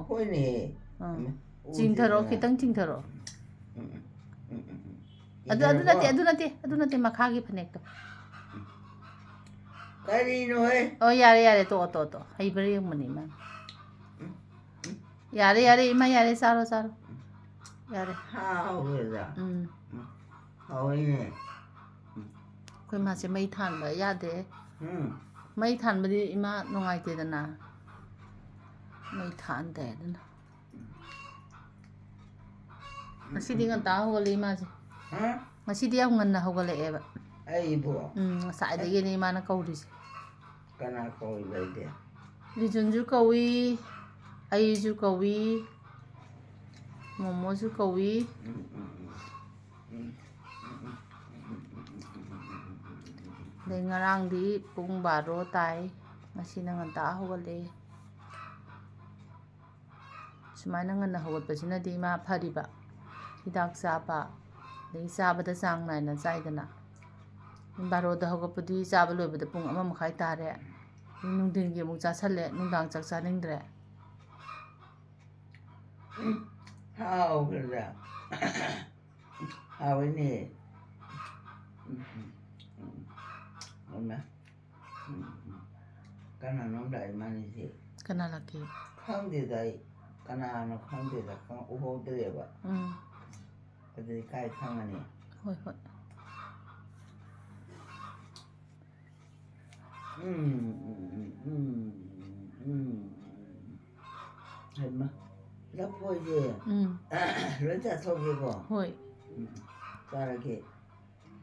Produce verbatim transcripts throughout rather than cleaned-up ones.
ꯍꯣꯏꯅꯦ꯫ ꯑꯥ꯫ ꯎꯝ, ꯆꯤꯡꯊꯔꯛꯑꯣ, ꯎꯗꯦꯗꯅ꯫ ꯈꯤꯇꯪ ꯆꯤꯡꯊꯔꯛꯑꯣ꯫ ꯎꯝ, ꯎꯝ, ꯎꯝ, ꯎꯝ, ꯎꯝ꯫ ꯑꯗꯨ ꯑꯗꯨ ꯅꯠꯇꯦ, ꯌꯥꯔꯕꯣ? ꯑꯗꯨ ꯅꯠꯇꯦ, ꯑꯗꯨ ꯅꯠꯇꯦ, ꯃꯈꯥꯒꯤ ꯐꯅꯦꯛꯇꯣ꯫ ꯀꯔꯤꯅꯣꯍꯦ? ꯑꯣ, ꯌꯥꯔꯦ, ꯌꯥꯔꯦ, ꯇꯣꯛꯑꯣ, ꯇꯣꯛꯑꯣ, ꯇꯣꯛꯑꯣ꯫ ꯍꯩꯕ꯭ꯔꯥ ꯌꯦꯡꯕꯅꯤ, ꯏꯃꯥ꯫ ꯌꯥꯔꯦ, ꯌꯥꯔꯦ, ꯏꯃꯥ, ꯌꯥꯔꯦ, ꯆꯥꯔꯣ, ꯆꯥꯔꯣ꯫ ꯌꯥꯔꯦ꯫ ꯍꯥꯎꯈ꯭ꯔꯦꯗ꯫ ꯎꯝ꯫ ꯍꯥꯎꯋꯤꯅꯦ꯫ ꯑꯩꯈꯣꯏ ꯃꯥꯁꯦ ꯃꯩ ꯊꯥꯟꯕ ꯌꯥꯗꯦ꯫ ꯎꯝ꯫ ꯃꯩ ꯊꯥꯟꯕꯗꯤ ꯏꯃꯥ ꯅꯨꯡꯉꯥꯏꯇꯦꯗꯅ꯫ ꯃꯩ ꯊꯥꯟꯗꯦ ꯑꯗꯨꯅ꯫ ꯉꯁꯤꯗꯤ ꯉꯟꯇꯥ ꯍꯧꯒꯠꯂꯦ ꯏꯃꯥꯁꯦ꯫ ꯍꯥ? ꯉꯁꯤꯗꯤ ꯌꯥꯝ ꯉꯟꯅ ꯍꯧꯒꯠꯂꯛꯑꯦꯕ꯫ ꯑꯩꯕꯨ? ꯎꯝ, ꯉꯁꯥꯏꯗꯒꯤꯅꯦ ꯏꯃꯥꯅ ꯀꯧꯔꯤꯁꯦ꯫ ꯀꯅꯥ ꯀꯧꯔꯤꯕ ꯑꯩꯗꯤ? ꯂꯤꯖꯨꯟꯁꯨ ꯀꯧꯏ, ꯑꯩꯁꯨ ꯀꯧꯏ, ꯃꯣꯃꯣꯁꯨ ꯀꯧꯏ꯫ ꯎꯝ, ꯎꯝ, ꯎꯝ꯫ ꯑꯗꯩ ꯉꯔꯥꯡꯗꯤ ꯄꯨꯡ ꯕꯥꯔꯣ ꯇꯥꯏ, ꯉꯁꯤꯅ ꯉꯟꯇꯥ ꯍꯧꯒꯠꯂꯛꯑꯦ꯫ ꯁꯨꯃꯥꯏꯅ ꯉꯟꯅ ꯍꯧꯒꯠꯄꯁꯤꯅꯗꯤ ꯏꯃꯥ ꯐꯔꯤꯕ꯫ ꯍꯤꯗꯥꯛ ꯆꯥꯕ, ꯑꯗꯩ ꯆꯥꯕꯗ ꯆꯥꯡ ꯅꯥꯏꯅ ꯆꯥꯏꯗꯅ꯫ ꯕꯥꯔꯣꯗ ꯍꯧꯒꯠꯄꯗꯤ ꯆꯥꯕ ꯂꯣꯏꯕꯗ ꯄꯨꯡ ꯑꯃ ꯃꯈꯥꯏ ꯇꯥꯔꯦ꯫ ꯅꯨꯡꯊꯤꯟꯒꯤ ꯑꯃꯨꯛ ꯆꯥꯁꯜꯂꯦ, ꯅꯨꯡꯗꯥꯡ ꯆꯥꯛ ꯆꯥꯅꯤꯡꯗ꯭ꯔꯦ꯫ ꯍꯥꯎꯈ꯭ꯔꯦꯗ꯫ ꯍꯥꯎꯋꯤꯅꯦ꯫ ꯎꯝ, ꯎꯝ, ꯎꯝ, ꯎꯝ꯫ ꯍꯩꯃꯥ꯫ ꯎꯝ, ꯎꯝ꯫ ꯀꯅꯥꯅꯣꯝ ꯂꯥꯛꯑꯦ ꯃꯥꯅꯤꯁꯦ꯫ ꯀꯅꯥ ꯂꯥꯛꯀꯦ? ꯈꯪꯗꯦꯗ ꯑꯩ꯫ ꯀꯅꯥꯅꯣ ꯈꯪꯗꯦꯗ, ꯈꯪ-, ꯎꯍꯧꯗ꯭ꯔꯦꯕ꯫ ꯎꯝ꯫ ꯑꯗꯨꯗꯤ ꯀꯥꯏ ꯈꯪꯉꯅꯤ? ꯍꯣꯏ, ꯍꯣꯏ꯫ ꯎꯝ, ꯎꯝ, ꯎꯝ, ꯎꯝ, ꯎꯝ, ꯎꯝ꯫ ꯍꯩꯃꯥ, ꯂꯐꯣꯏꯁꯦ ꯎꯝ꯫ ꯂꯣꯏ ꯆꯥꯊꯣꯛꯀꯦꯀꯣ꯫ ꯍꯣꯏ꯫ ꯎꯝ, ꯆꯥꯔꯒꯦ꯫ ꯎꯝ,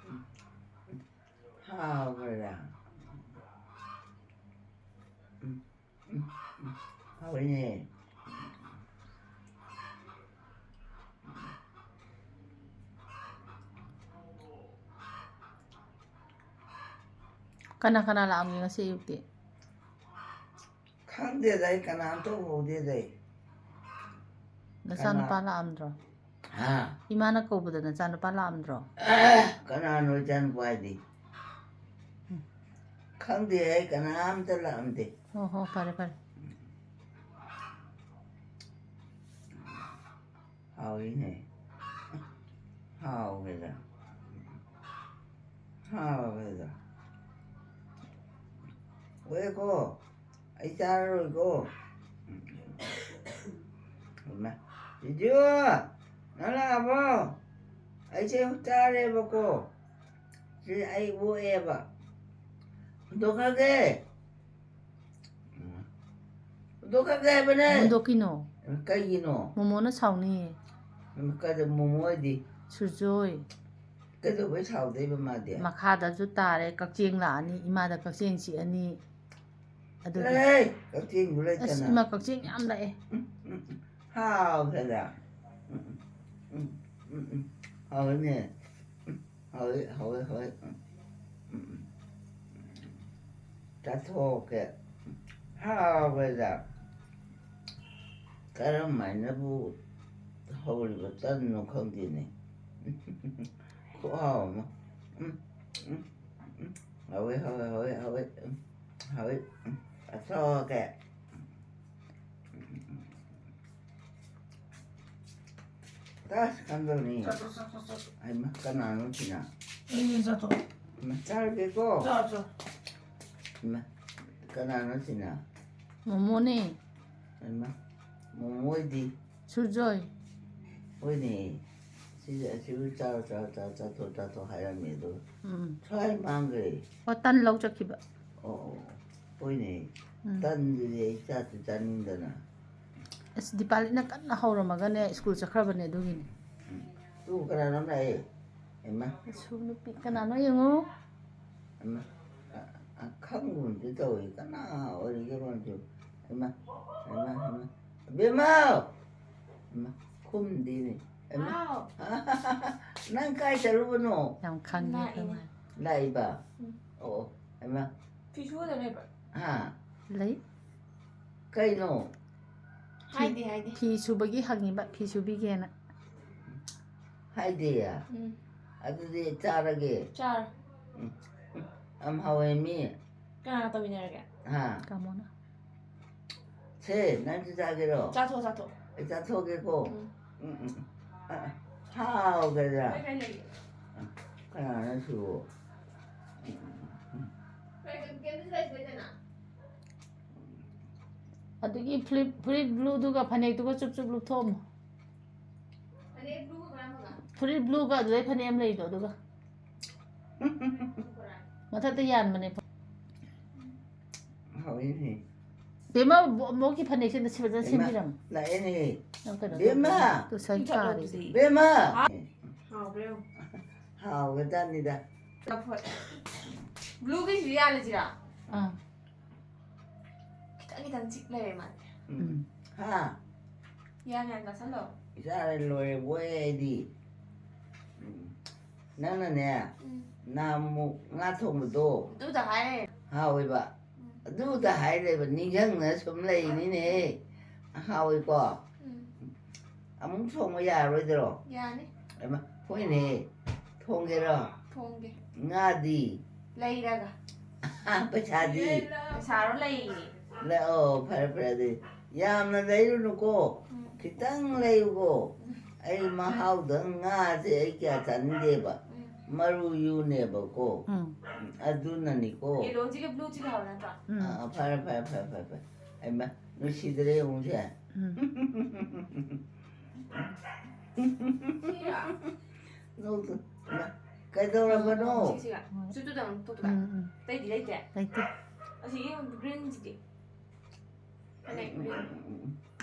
ꯎꯝ, ꯎꯝ꯫ ꯍꯥꯎꯈ꯭ꯔꯦꯗ꯫ ꯎꯝ, ꯎꯝ, ꯎꯝ, ꯍꯥꯎꯋꯤꯅꯦ꯫ ꯀꯅꯥ ꯀꯅꯥ ꯂꯥꯛꯑꯝꯒꯦ ꯉꯁꯤ ꯑꯌꯨꯛꯇꯤ? ꯈꯪꯗꯦꯗ, ꯑꯩ ꯀꯅꯥꯝꯇ ꯎꯍꯧꯗꯦꯗ ꯑꯩ꯫ ꯅꯆꯥꯅꯨꯄꯥ ꯀꯅꯥ? ꯂꯥꯛꯑꯝꯗ꯭ꯔꯣ? ꯍꯥ? ꯏꯃꯥꯅ ꯀꯧꯕꯗ ꯅꯆꯥꯅꯨꯄꯥ ꯂꯥꯛꯑꯝꯗ꯭ꯔꯣ? ꯀꯅꯥꯅꯣ ꯏꯆꯥꯅꯨꯄꯥ ꯍꯥꯏꯗꯤ? ꯈꯪꯗꯦ, ꯑꯩ ꯀꯅꯥꯝꯇ ꯂꯥꯛꯑꯝꯗꯦ꯫ ꯍꯣ, ꯍꯣ, ꯐꯔꯦ, ꯐꯔꯦ꯫ ꯍꯥꯎꯏꯅꯦ꯫ ꯍꯥꯎꯈ꯭ꯔꯦꯗ꯫ ꯍꯥꯎꯈ꯭ꯔꯦꯗ꯫ ꯂꯣꯏꯔꯦꯀꯣ꯫ ꯑꯩ ꯆꯥꯔꯔꯣꯏꯀꯣ꯫ ꯏꯃꯥ꯫ ꯖꯤꯖꯨ! ꯅꯪ ꯂꯥꯛꯑꯕꯣ? ꯑꯩꯁꯦ ꯆꯥꯔꯦꯕꯀꯣ꯫ ꯁꯤ ꯑꯩ ꯑꯣꯛꯑꯦꯕ꯫ ꯍꯨꯟꯗꯣꯛꯈ꯭ꯔꯒꯦ꯫ ꯍꯨꯟꯗꯣꯛꯈ꯭ꯔꯒꯦ ꯍꯥꯏꯕꯅꯦ꯫ ꯍꯨꯟꯗꯣꯛꯀꯤꯅꯣ꯫ ꯀꯩꯒꯤꯅꯣ? ꯃꯣꯃꯣꯅ ꯁꯥꯎꯅꯤꯌꯦ꯫ ꯀꯩꯗꯧ-, ꯃꯣꯃꯣ ꯍꯥꯏꯗꯤ? ꯁꯨꯔꯖꯣꯏ꯫ ꯀꯩꯗꯧꯕꯩ ꯁꯥꯎꯗꯣꯏꯕ ꯃꯥꯗꯤ? ꯃꯈꯥꯗꯁꯨ ꯇꯥꯔꯦ, ꯀꯛꯆꯦꯡ ꯂꯥꯛꯑꯅꯤ, ꯏꯃꯥꯗ ꯀꯛꯆꯦꯡ ꯆꯤꯛꯑꯅꯤ꯫ ꯑꯗꯨꯒꯤ꯫ ꯑꯦ, ꯀꯛꯆꯦꯡꯗꯨ ꯑꯁ, ꯂꯩꯇꯅ꯫ ꯏꯃꯥ, ꯀꯛꯆꯦꯡ ꯌꯥꯝ ꯂꯥꯛꯑꯦ꯫ ꯎꯝ, ꯎꯝ, ꯎꯝ꯫ ꯍꯥꯎꯈ꯭ꯔꯦꯗ꯫ ꯎꯝ, ꯎꯝ, ꯎꯝ, ꯎꯝ, ꯎꯝ꯫ ꯍꯥꯎꯋꯤꯅꯦ꯫ ꯎꯝ, ꯍꯥꯎꯋꯦ, ꯍꯥꯎꯋꯦ, ꯍꯥꯎꯋꯦ꯫ ꯎꯝ, ꯎꯝ, ꯎꯝ, ꯎꯝ꯫ ꯆꯥꯊꯣꯛꯀꯦ꯫ ꯍꯥꯎꯈ꯭ꯔꯦꯗ꯫ ꯀꯔꯝ ꯍꯥꯏꯅꯕꯨ ꯍꯧꯔꯤꯕ ꯇꯟꯅꯣ ꯈꯪꯗꯦꯅꯦ꯫ ꯈꯨꯍꯥꯎ ꯑꯃ꯫ ꯎꯝ, ꯎꯝ, ꯎꯝ꯫ ꯍꯥꯎꯋꯦ, ꯍꯥꯎꯋꯦ, ꯍꯥꯎꯋꯦ, ꯍꯥꯎꯋꯦ꯫ ꯎꯝ, ꯍꯥꯎꯋꯦ꯫ ꯎꯝ, ꯆꯥꯊꯣꯛꯑꯒꯦ꯫ ꯇꯥꯁ ꯀꯝꯗꯧꯅꯤ? ꯆꯠꯊꯣꯛ, ꯆꯠꯊꯣꯛ, ꯆꯠꯊꯣꯛ꯫ ꯍꯩꯃꯥ, ꯀꯅꯥꯅꯣ ꯁꯤꯅ? ꯑꯩꯅ ꯆꯠꯊꯣꯛ꯫ ꯍꯩꯃꯥ, ꯆꯥꯔꯒꯦꯀꯣ? ꯆꯥ, ꯆꯥ꯫ ꯍꯩꯃꯥ, ꯀꯅꯥꯅꯣ ꯁꯤꯅ? ꯃꯣꯃꯣꯅꯦ꯫ ꯍꯩꯃꯥ, ꯃꯣꯃꯣꯏꯗꯤ? ꯁꯨꯔꯖꯣꯏ꯫ ꯍꯣꯏꯅꯦ꯫ ꯁꯤꯁꯦ ꯑꯁꯤꯕꯨ ꯆꯥꯔꯣ, ꯆꯥꯔꯣ, ꯆꯥꯔꯣ, ꯆꯥꯊꯣꯛ, ꯆꯥꯊꯣꯛ ꯍꯥꯏꯔꯝꯃꯦ ꯑꯗꯨ ꯎꯝ꯫ ꯁ꯭ꯋꯥꯏ ꯃꯥꯡꯈ꯭ꯔꯦ꯫ ꯑꯣ, ꯇꯟ ꯂꯧ ꯆꯠꯈꯤꯕ꯫ ꯑꯣ, ꯑꯣ꯫ ꯍꯣꯏꯅꯦ꯫ ꯎꯝ꯫ ꯇꯟꯗꯨꯗꯤ ꯑꯩ ꯆꯥꯁꯨ ꯆꯥꯅꯤꯡꯗꯅ꯫ ꯑꯁ, ꯗꯤꯄꯥꯂꯤꯅ ꯀꯟꯅ ꯍꯧꯔꯝꯃꯒꯅꯦ, ꯁ꯭ꯀꯨꯜ ꯆꯠꯈ꯭ꯔꯕꯅꯦ ꯑꯗꯨꯒꯤꯅꯦ꯫ ꯎꯝ꯫ ꯇꯨ ꯀꯅꯥꯅꯣꯝ ꯂꯥꯛꯑꯦ꯫ ꯍꯩꯃꯥ꯫ ꯑꯁꯨ ꯅꯨꯄꯤ ꯀꯅꯥꯅꯣ ꯌꯦꯡꯉꯨ꯫ ꯍꯩꯃꯥ꯫ ꯑ, ꯑ, ꯈꯪꯒꯨꯝꯁꯨ ꯇꯧꯏ꯫ ꯀꯅꯥ ꯑꯣꯏꯔꯤꯒꯦ ꯃꯣꯏꯁꯨ? ꯍꯩꯃꯥ, ꯍꯩꯃꯥ, ꯍꯩꯃꯥ꯫ ꯕꯦꯝꯃ! ꯍꯩꯃꯥ, ꯈꯨꯝꯗꯦꯅꯦ꯫ ꯍꯩꯃꯥ꯫ ꯍꯥꯎ꯫ ꯅꯪ ꯀꯥꯏ ꯆꯠꯂꯨꯕꯅꯣ? ꯌꯥꯝ ꯈꯪꯉꯦ ꯂꯥꯛꯏꯅꯦ꯫ ꯀꯃꯥꯏ꯫ ꯂꯥꯛꯏꯕ? ꯎꯝ꯫ ꯑꯣ, ꯑꯣ꯫ ꯍꯩꯃꯥ꯫ ꯐꯤ ꯁꯨꯕꯗ ꯂꯩꯕ꯭ꯔꯥ? ꯍꯥ? ꯂꯩ꯫ ꯀꯩꯅꯣ? ꯐꯤ-, ꯍꯥꯏꯗꯦ, ꯍꯥꯏꯗꯦ꯫ ꯐꯤ ꯁꯨꯕꯒꯤ ꯍꯪꯉꯤꯕ, ꯐꯤ ꯁꯨꯕꯤꯒꯦꯅ꯫ ꯍꯥꯏꯗꯦ? ꯎꯝ꯫ ꯑꯗꯨꯗꯤ ꯆꯥꯔꯒꯦ꯫ ꯆꯥꯔꯣ꯫ ꯎꯝ, ꯎꯝ, ꯌꯥꯝ ꯍꯥꯎꯋꯦ ꯃꯤ꯫ ꯀꯅꯥꯒ ꯇꯧꯃꯤꯟꯅꯔꯒꯦ? ꯍꯥ? ꯇꯥꯃꯣꯅ꯫ ꯁꯦ, ꯅꯪꯁꯨ ꯆꯥꯒꯦꯔꯣ? ꯆꯥꯊꯣꯛ, ꯆꯥꯊꯣꯛ꯫ ꯑꯩ ꯆꯥꯊꯣꯛꯑꯒꯦꯀꯣ꯫ ꯎꯝ꯫ ꯎꯝ, ꯎꯝ꯫ ꯑ, ꯍꯥꯎꯒꯗ꯭ꯔꯥ? ꯀꯩ ꯀꯩ ꯂꯩꯒꯦ? ꯀꯅꯥꯅꯣ ꯁꯤꯕꯨ? ꯀꯩ ꯀꯩ, ꯀꯩꯝꯇ ꯂꯩꯇꯦꯗꯅ? ꯑꯗꯨꯒꯤ ꯐꯨꯔꯤꯠ, ꯐꯨꯔꯤꯠ ꯕ꯭ꯂꯨꯗꯨꯒ ꯐꯅꯦꯛꯇꯨꯒ ꯆꯨꯞ ꯆꯨꯞ ꯂꯨꯞꯊꯣꯛꯑꯝꯃꯣ꯫ ꯐꯅꯦꯛ ꯕ꯭ꯂꯨꯒ ꯀꯔꯝꯕꯒ? ꯐꯨꯔꯤꯠ ꯕ꯭ꯂꯨꯒ ꯑꯗꯨꯗꯩ ꯐꯅꯦꯛ ꯑꯃ ꯂꯩꯗꯣ ꯑꯗꯨꯒ꯫ ꯃꯊꯛꯇ ꯌꯥꯟꯕꯅꯦ꯫ ꯍꯥꯎꯏꯅꯦ꯫ ꯕꯦꯝꯃ, ꯕꯣ-, ꯕꯣꯛꯀꯤ ꯐꯅꯦꯛꯁꯦ ꯑꯝꯇ ꯐꯖꯅ ꯕꯦꯝꯃ, ꯁꯦꯝꯕꯤꯔꯝꯃꯣ꯫ ꯂꯥꯛꯑꯦꯅꯦ꯫ ꯅꯪ ꯀꯩꯅꯣ ꯕꯦꯝꯃ! ꯇꯧꯕꯗꯣ꯫ ꯇꯨ ꯁꯟ ꯃꯨꯊꯠꯂꯣ ꯀꯥꯔꯦ꯫ ꯑꯗꯨꯗꯤ꯫ ꯕꯦꯝꯃ! ꯍꯥꯎꯕ꯭ꯔꯥ ꯌꯦꯡꯉꯨ꯫ ꯍꯥꯎꯒꯗꯥꯅꯤꯗ꯫ ꯂꯐꯣꯏ꯫ ꯕ꯭ꯂꯨꯒꯤꯁꯤꯗꯤ ꯌꯥꯜꯂꯁꯤꯔꯥ? ꯑꯥ꯫ ꯈꯤꯇꯪ ꯈꯤꯇꯪ ꯆꯤꯛ ꯂꯩꯔꯦ ꯃꯥꯗꯤ꯫ ꯎꯝ꯫ ꯎꯝ꯫ ꯍꯥ? ꯌꯥꯟ ꯌꯥꯟ ꯆꯥꯁꯜꯂꯣ꯫ ꯏꯆꯥꯅ ꯂꯣꯏꯔꯦ ꯕꯣꯏ ꯑꯩꯗꯤ꯫ ꯎꯝ꯫ ꯅꯪꯅꯅꯦ, ꯎꯝ꯫ ꯅꯍꯥꯟꯃꯨꯛ ꯉꯥ ꯊꯣꯡꯕꯗꯣ ꯑꯗꯨꯗ ꯍꯥꯏꯔꯦ꯫ ꯍꯥꯎꯋꯦꯕ꯫ ꯎꯝ꯫ ꯑꯗꯨꯗ ꯍꯥꯏꯔꯦꯕ, ꯅꯤꯡꯁꯤꯡꯅ ꯁꯨꯝ ꯂꯩꯅꯤꯅꯦ꯫ ꯍꯥꯎꯋꯦꯀꯣ? ꯎꯝ꯫ ꯑꯃꯨꯛ ꯊꯣꯡꯕ ꯌꯥꯔꯔꯣꯏꯗ꯭ꯔꯣ? ꯌꯥꯅꯤ꯫ ꯍꯩꯃꯥ, ꯍꯣꯏꯅꯦ꯫ ꯊꯣꯡꯒꯦꯔꯣ? ꯊꯣꯡꯒꯦ꯫ ꯉꯥꯗꯤ? ꯂꯩꯔꯒ꯫ ꯄꯩꯁꯥꯗꯤ? ꯄꯩꯁꯥꯔꯣ ꯂꯩꯌꯦ꯫ ꯂꯩ-, ꯑꯣ, ꯐꯔꯦ, ꯐꯔꯦ, ꯑꯗꯨꯗꯤ ꯌꯥꯝꯅ ꯂꯩꯔꯨꯅꯨꯀꯣ꯫ ꯎꯝ꯫ ꯈꯤꯇꯪ ꯂꯩꯌꯨꯀꯣ꯫ ꯎꯝ꯫ ꯑꯩ ꯃꯍꯥꯎꯗꯪ ꯉꯥꯁꯦ ꯑꯩ ꯀꯌꯥ ꯆꯥꯅꯤꯡꯗꯦꯕ꯫ ꯎꯝ꯫ ꯃꯔꯨ ꯌꯨꯅꯦꯕꯀꯣ꯫ ꯎꯝ꯫ ꯑꯗꯨꯅꯅꯤꯀꯣ꯫ Yellowꯁꯤꯒ blueꯁꯤꯒ ꯍꯥꯎꯕ ꯅꯠꯇ꯭ꯔꯣ? ꯎꯝ꯫ ꯑꯥ, ꯐꯔꯦ, ꯐꯔꯦ, ꯐꯔꯦ, ꯐꯔꯦ, ꯐꯔꯦ꯫ ꯍꯩꯃꯥ, ꯅꯨꯡꯁꯤꯗ꯭ꯔꯦ ꯑꯃꯨꯛꯁꯦ꯫ ꯎꯝ꯫ ꯁꯤꯔꯣ? ꯅꯣꯛꯇꯨ-, ꯏꯃꯥ, ꯀꯩꯗꯧꯔꯕꯅꯣ? ꯁꯤꯒ, ꯁꯤꯒ꯫ ꯍꯣꯏ꯫ ꯆꯨꯠꯇꯨꯗꯪ ꯇꯣꯠꯇꯨꯗ꯫ ꯎꯝ, ꯎꯝ꯫ ꯑꯇꯩꯗꯤ ꯂꯩꯇꯦ? ꯂꯩꯇꯦ꯫ ꯑꯁꯤꯒꯤ greenꯁꯤꯗꯤ? ꯐꯅꯦꯛ green꯫ ꯎꯝ, ꯎꯝ, ꯎꯝ,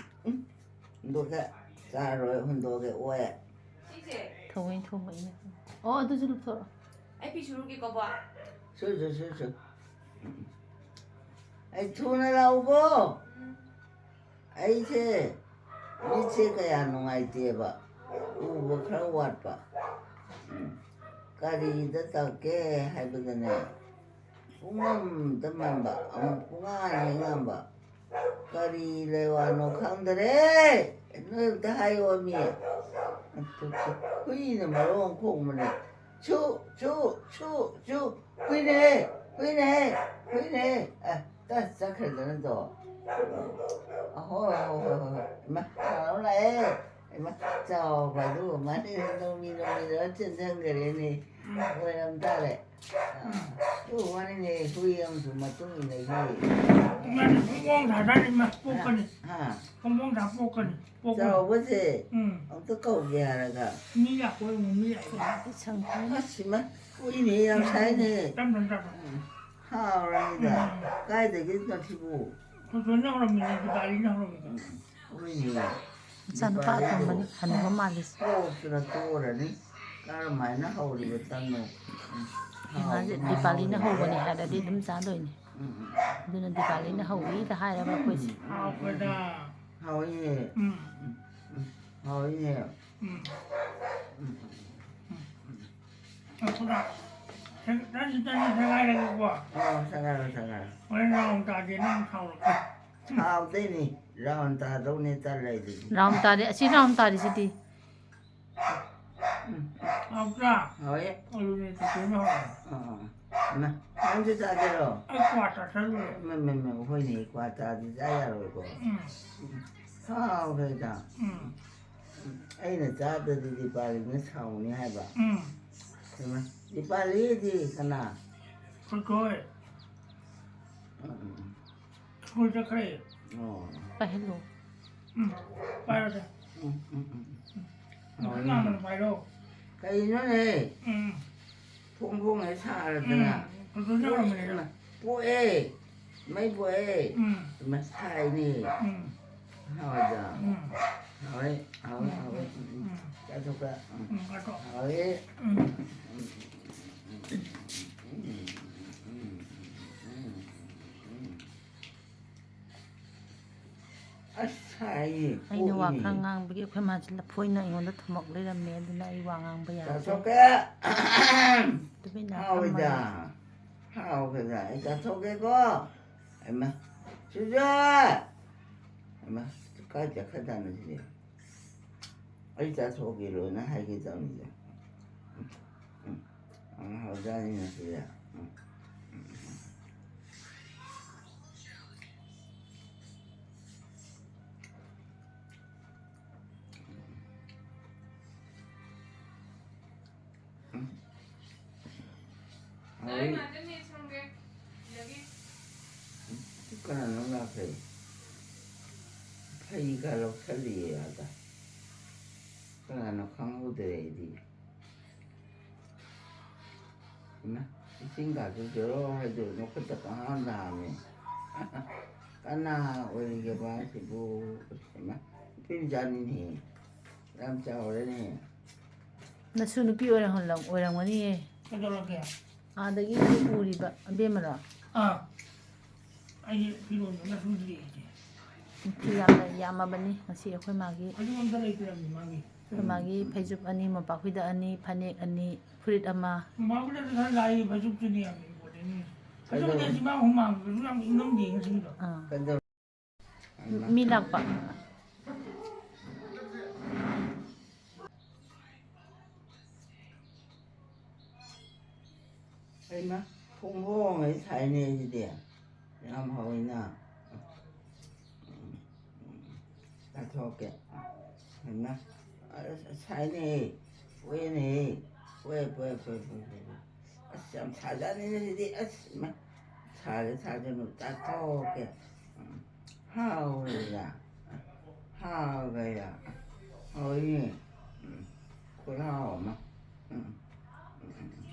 ꯎꯝ꯫ ꯍꯨꯟꯗꯣꯛꯀꯦ꯫ ꯆꯥꯔꯣꯏ, ꯍꯨꯟꯗꯣꯛꯀꯦ, ꯑꯣꯏ꯫ ꯁꯤꯁꯦ꯫ ꯊꯑꯣꯏ ꯊꯣꯡꯕ ꯑꯩꯅ꯫ ꯑꯣ, ꯑꯗꯨꯁꯨ ꯂꯧꯊꯣꯛꯑꯣ꯫ ꯑꯩ ꯐꯤ ꯁꯨꯔꯨꯒꯦꯀꯣ, ꯕꯣ꯫ ꯁꯨ, ꯁꯨ, ꯁꯨ, ꯁꯨ꯫ ꯑꯩ ꯊꯨꯅ ꯂꯥꯛꯎꯀꯣ꯫ ꯎꯝ꯫ ꯑꯩꯁꯦ ꯃꯤꯠꯁꯦ ꯀꯌꯥ ꯅꯨꯡꯉꯥꯏꯇꯦꯕ, ꯎꯕ ꯈꯔ ꯋꯥꯠꯄ꯫ ꯎꯝ꯫ ꯀꯔꯤꯗ ꯇꯧꯔꯛꯀꯦ ꯍꯥꯏꯕꯗꯅꯦ, ꯄꯨꯡꯃꯝꯗ ꯃꯝꯕ, ꯑꯃꯨꯛ ꯄꯨꯡꯉꯥꯟ ꯍꯦꯛ ꯉꯥꯟꯕ꯫ ꯀꯔꯤ ꯂꯩꯋꯥꯅꯣ ꯈꯪꯗꯔꯦ꯫ ꯅꯣꯏ ꯑꯝꯇ ꯍꯥꯏꯌꯣ ꯃꯤ꯫ ꯑꯗꯨ ꯍꯨꯏꯅ ꯃꯔꯣꯟ ꯈꯣꯡꯕꯅꯦ꯫ ꯁꯨ, ꯁꯨ, ꯁꯨ, ꯁꯨ꯫ ꯍꯨꯏꯅꯦꯍꯦ, ꯍꯨꯏꯅꯦꯍꯦ, ꯍꯨꯏꯅꯦꯍꯦ꯫ ꯑꯦ, ꯇ ꯆꯠꯈ꯭ꯔꯦꯗꯅ ꯇꯣ꯫ ꯑꯍꯣꯏ, ꯍꯣꯏ, ꯍꯣꯏ, ꯍꯣꯏ, ꯍꯣꯏ꯫ ꯏꯃꯥ, ꯀꯅꯥꯅꯣ ꯂꯥꯛꯑꯦ? ꯍꯩꯃꯥ, ꯆꯥꯎꯕ ꯑꯗꯨꯒ ꯃꯥꯅ ꯅꯣꯡꯃꯤ ꯅꯣꯡꯃꯤꯗ ꯆꯦꯟꯁꯤꯟꯈꯔꯦꯅꯦ꯫ ꯑꯣꯏꯔꯝ ꯇꯥꯔꯦ꯫ ꯑꯗꯨ ꯋꯥꯅꯤꯅꯦ, ꯍꯨꯏ ꯑꯃꯁꯨ ꯃꯇꯨꯡ ꯏꯟꯅꯈꯤ꯫ ꯃꯥꯅ ꯐꯣꯡꯐꯣꯡ ꯁꯥꯖꯥꯠꯅꯤ, ꯃꯥ ꯄꯣꯛꯀꯅꯤ꯫ ꯍꯥ? ꯐꯣꯡꯐꯣꯡ ꯁꯥ ꯄꯣꯛꯀꯅꯤ꯫ ꯄꯣꯛꯀꯅꯤ꯫ ꯆꯥꯎꯕꯁꯦ ꯎꯝ꯫ ꯑꯝꯇ ꯀꯧꯒꯦ ꯍꯥꯏꯔꯒ꯫ ꯃꯤ ꯂꯥꯛꯄ ꯑꯣꯏꯔꯝꯒꯅꯤ, ꯃꯤ ꯂꯥꯛꯄ꯫ ꯁꯪꯈꯔꯦ꯫ ꯑꯁ, ꯏꯃꯥ, ꯍꯨꯏꯅꯦ, ꯌꯥꯝ ꯁꯥꯏꯅꯦ꯫ ꯇꯞꯅ, ꯇꯞꯅ꯫ ꯎꯝ꯫ ꯍꯥꯎꯔꯅꯤꯗ꯫ ꯎꯝ꯫ ꯀꯥꯏꯗꯒꯤ ꯃꯊꯤꯕꯨ? ꯈꯨꯗꯣꯟꯅ ꯍꯧꯔꯝꯃꯤꯅꯦ, ꯗꯤꯄꯥꯂꯤꯅ ꯍꯧꯔꯝꯃꯤꯅꯦ꯫ ꯎꯝ꯫ ꯍꯣꯏꯅꯦ꯫ ꯃꯆꯥꯅꯨꯄꯥ ꯗꯤꯄꯥꯂꯤꯕꯨ ꯑꯇꯣꯝꯕꯅꯤ, ꯍꯅꯨꯕ ꯃꯥꯜꯂꯤꯁꯦ꯫ ꯄꯣꯛꯇꯅ ꯇꯣꯛꯑꯔꯅꯤ꯫ ꯀꯔꯝꯍꯥꯏꯅ ꯍꯧꯔꯤꯕ ꯇꯝꯅꯣ? ꯎꯝ꯫ ꯃꯥꯁꯦ ꯍꯥꯎꯕꯅ ꯗꯤꯄꯥꯂꯤꯅ ꯍꯧꯔꯤꯕ꯫ ꯍꯧꯕꯅꯦ ꯍꯥꯏꯔꯗꯤ ꯑꯗꯨꯝ ꯆꯥꯗꯣꯏꯅꯦ꯫ ꯎꯝ, ꯎꯝ꯫ ꯑꯗꯨꯅ ꯗꯤꯄꯥꯂꯤꯅ ꯍꯧꯏꯗ ꯍꯥꯏꯔꯕ ꯑꯩꯈꯣꯏꯁꯦ꯫ ꯍꯥꯎꯈ꯭ꯔꯦꯗ꯫ ꯍꯥꯎꯏꯅꯦ꯫ ꯎꯝ꯫ ꯎꯝ, ꯎꯝ꯫ ꯍꯥꯎꯏꯅꯦ꯫ ꯎꯝ꯫ ꯎꯝ, ꯎꯝ꯫ ꯉꯥꯏꯈꯣꯗ꯫ ꯁꯦ-, ꯇꯟꯁꯤ, ꯇꯟꯁꯤ ꯁꯦꯒꯥꯏꯔꯒꯦꯀꯣ꯫ ꯑꯣ, ꯁꯦꯒꯥꯏꯔꯣ, ꯁꯦꯒꯥꯏꯔꯣ꯫ ꯍꯣꯔꯦꯟ ꯔꯥꯎꯟ ꯇꯥꯗꯦ, ꯅꯪ ꯁꯥꯎꯔꯛꯀꯅꯤ꯫ ꯁꯥꯎꯗꯣꯏꯅꯤ꯫ ꯔꯥꯎꯟ ꯇꯥꯗꯧꯅꯦ ꯇꯜꯂꯦ ꯑꯩꯗꯤ꯫ ꯔꯥꯎꯟ ꯇꯥꯗꯦ꯫ ꯑꯁꯤ ꯔꯥꯎꯟ ꯇꯥꯔꯤꯁꯤꯗꯤ꯫ ꯎꯝ꯫ ꯍꯥꯎꯇ꯭ꯔꯥ? ꯍꯥꯎꯋꯦ꯫ ꯑꯗꯨꯅꯦ ꯆꯤꯆꯦꯅ ꯍꯥꯎꯋꯦ꯫ ꯑꯥ, ꯑꯥ꯫ ꯏꯃꯥ, ꯅꯪꯁꯨ ꯆꯥꯒꯦꯔꯣ? ꯑꯩ ꯀ꯭ꯋꯥ ꯆꯥꯁꯜꯂꯨꯔꯦ꯫ ꯏꯃꯥ, ꯏꯃꯥ, ꯏꯃꯥ, ꯍꯣꯏꯅꯦ, ꯀ꯭ꯋꯥ ꯆꯥꯗꯤ ꯆꯥ ꯌꯥꯔꯣꯏꯀꯣ꯫ ꯎꯝ꯫ ꯍꯥꯎꯈ꯭ꯔꯦꯗ꯫ ꯎꯝ꯫ ꯑꯩꯅ ꯆꯥꯗ꯭ꯔꯗꯤ ꯗꯤꯄꯥꯂꯤꯅ ꯁꯥꯎꯅꯤ ꯍꯥꯏꯕ꯫ ꯎꯝ꯫ ꯍꯩꯃꯥ, ꯗꯤꯄꯥꯂꯤꯗꯤ ꯀꯅꯥ? ꯑꯩꯈꯣꯏ ꯊꯣꯏ꯫ ꯎꯝ, ꯎꯝ, ꯎꯝ꯫ ꯁ꯭ꯀꯨꯜ ꯆꯠꯈ꯭ꯔꯦ꯫ ꯑꯣ꯫ ꯄꯥꯏꯍꯜꯂꯣ꯫ ꯎꯝ, ꯄꯥꯏꯔꯣꯁꯦ꯫ ꯎꯝ, ꯎꯝ, ꯎꯝ, ꯎꯝ꯫ ꯎꯝ, ꯍꯣꯏꯅꯦ꯫ ꯑꯉꯥꯡꯕꯗꯣ ꯄꯥꯏꯔꯣ꯫ ꯀꯩꯅꯣꯅꯦ? ꯎꯝ꯫ ꯐꯣꯡ ꯐꯣꯡ ꯍꯦꯛ ꯁꯥꯔꯗꯅ꯫ ꯎꯝ, ꯀꯩꯁꯨ ꯌꯥꯎꯔꯝꯃꯣꯏꯗ꯫ ꯄꯣꯛꯑꯦ꯫ ꯃꯩ ꯄꯣꯛꯑꯦ꯫ ꯎꯝ꯫ ꯃꯁꯥꯏꯅꯦ꯫ ꯎꯝ꯫ ꯍꯥꯎꯏꯗ꯫ ꯎꯝ꯫ ꯍꯥꯎꯋꯦ, ꯍꯥꯎꯋꯦ, ꯎꯝ, ꯍꯥꯎꯋꯦ꯫ ꯎꯝ, ꯎꯝ, ꯎꯝ꯫ ꯎꯝ꯫ ꯆꯥꯊꯣꯛꯄ꯫ ꯎꯝ꯫ ꯎꯝ, ꯆꯥꯊꯣꯛ꯫ ꯍꯥꯎꯋꯦ꯫ ꯎꯝ꯫ ꯎꯝ, ꯎꯝ, ꯎꯝ꯫ ꯑꯁ, ꯁꯥꯏꯌꯦ꯫ ꯑꯩꯅ ꯋꯥ ꯄꯣꯛꯏꯅꯦ꯫ ꯈꯔ ꯉꯥꯡꯕꯒꯤ ꯑꯩꯈꯣꯏ ꯃꯥꯁꯦ ꯂꯐꯣꯏꯅ ꯑꯩꯉꯣꯟꯗ ꯊꯣꯝꯃꯛ ꯂꯩꯔꯝꯃꯦ, ꯑꯗꯨꯅ ꯑꯩ ꯋꯥ ꯉꯥꯡꯕ ꯌꯥꯗ꯭ꯔꯦ꯫ ꯆꯥꯊꯣꯛꯀꯦ꯫ ꯇꯨꯃꯤꯟꯅ ꯍꯥꯎꯏꯗ꯫ ꯐꯝꯃꯒꯦ꯫ ꯍꯥꯎꯈ꯭ꯔꯦꯗ꯫ ꯑꯩ ꯆꯥꯊꯣꯛꯀꯦꯀꯣ꯫ ꯍꯩꯃꯥ꯫ ꯁꯨꯖꯥ! ꯍꯩꯃꯥ, ꯀꯥꯏ ꯆꯠꯈ꯭ꯔꯖꯥꯠꯅꯣ ꯁꯤꯗꯤ? ꯑꯩ ꯆꯥꯊꯣꯛꯀꯦ ꯂꯣꯏꯅ ꯍꯥꯏꯒꯦ ꯇꯧꯅꯤꯗ꯫ ꯎꯝ, ꯎꯝ꯫ ꯑꯉꯥꯡ ꯍꯧꯖꯥꯅꯤꯅ ꯁꯤꯗ꯫ ꯎꯝ, ꯎꯝ, ꯎꯝ꯫ ꯀꯅꯥꯅꯣ ꯂꯥꯛꯈ꯭ꯔꯦ? ꯐꯩꯒ ꯂꯧꯁꯜꯂꯤꯌꯦ ꯑꯥꯗ꯫ ꯀꯅꯥꯅꯣ ꯈꯪꯍꯧꯗ꯭ꯔꯦ ꯑꯩꯗꯤ꯫ ꯏꯃꯥ, ꯏꯁꯤꯡꯒꯥꯁꯨ ꯖꯣꯔꯣ ꯍꯩꯗꯣꯛꯑꯦ, ꯃꯈꯨꯠꯇ ꯄꯪꯍꯥꯝꯗ ꯍꯥꯝꯃꯦ꯫ ꯀꯅꯥ ꯑꯣꯏꯔꯤꯒꯦꯕ ꯁꯤꯕꯨ? ꯏꯃꯥ, ꯅꯨꯄꯤ ꯃꯆꯥꯅꯤꯅꯦꯍꯦ꯫ ꯌꯥꯝ ꯆꯥꯎꯔꯦꯅꯦ꯫ ꯅꯁꯨ ꯅꯨꯄꯤ ꯑꯣꯏꯔꯝꯍꯜꯂꯝ-, ꯑꯣꯏꯔꯝꯒꯅꯤꯌꯦ꯫ ꯀꯩꯗꯧꯔꯒꯦ? ꯑꯥꯗꯒꯤ ꯄꯨꯔꯤꯕ ꯑꯕꯦꯝꯃꯔꯣ? ꯑꯥ꯫ ꯑꯩꯒꯤ ꯐꯤꯔꯣꯜꯗꯨꯅ ꯁꯨꯗ꯭ꯔꯤ ꯑꯩꯁꯦ꯫ ꯐꯤ ꯌꯥꯝꯅ ꯌꯥꯝꯃꯕꯅꯤ ꯉꯁꯤ ꯑꯩꯈꯣꯏ ꯃꯥꯒꯤ꯫ ꯑꯗꯨ ꯑꯝꯇ ꯂꯩꯇ꯭ꯔꯕꯅꯤ ꯃꯥꯒꯤ꯫ ꯑꯩꯈꯣꯏ ꯃꯥꯒꯤ ꯐꯩꯖꯨꯞ ꯑꯅꯤ, ꯃꯣꯝꯄꯥꯛꯐꯤꯗꯛ ꯑꯅꯤ, ꯐꯅꯦꯛ ꯑꯅꯤ, ꯐꯨꯔꯤꯠ ꯑꯃ꯫ ꯃꯣꯝꯄꯥꯛꯐꯤꯗꯛꯇꯤ ꯈꯔ ꯂꯥꯏꯌꯦ, ꯐꯩꯖꯨꯞꯇꯨꯅꯤ ꯌꯥꯝ important ꯅꯤ꯫ ꯐꯩꯖꯨꯞꯇꯤ ꯀꯩꯗꯧ-, ꯑꯁꯤ ꯃꯥ ꯍꯨꯃꯥꯡꯗꯨꯁꯨ ꯌꯥꯝ ꯏꯪꯉꯝꯗꯦ ꯉꯁꯤꯒꯤꯗꯣ꯫ ꯑꯥ꯫ ꯀꯩꯗꯧ-, ꯃꯤ ꯂꯥꯛꯄ꯫ ꯍꯩꯃꯥ, ꯄꯨꯡꯍꯣꯡ ꯍꯦꯛ ꯁꯥꯏꯅꯦ ꯑꯩꯁꯤꯗꯤ꯫ ꯌꯥꯝ ꯍꯥꯎꯋꯤꯅ꯫ ꯆꯥꯊꯣꯛꯀꯦ꯫ ꯍꯩꯃꯥ, ꯑꯁ, ꯁꯥꯏꯅꯦ꯫ ꯄꯣꯛꯑꯦꯅꯦ꯫ ꯄꯣꯛꯑꯦ, ꯄꯣꯛꯑꯦ, ꯄꯣꯛꯑꯦ, ꯄꯣꯛꯑꯦ, ꯄꯣꯛꯑꯦ꯫ ꯑꯁ, ꯌꯥꯝ ꯁꯥꯖꯥꯠꯅꯤꯅꯦ ꯁꯤꯗꯤ꯫ ꯑꯁ, ꯏꯃꯥ꯫ ꯁꯥꯔꯦ, ꯁꯥꯔꯦ, ꯆꯥꯊꯣꯛꯀꯦ꯫ ꯎꯝ꯫ ꯍꯥꯎꯋꯦꯗ꯫ ꯍꯥꯎꯋꯦꯗ꯫ ꯍꯥꯎꯋꯦ꯫ ꯎꯝ꯫ ꯈꯨꯍꯥꯎ ꯑꯃ꯫ ꯎꯝ꯫ ꯎꯝ꯫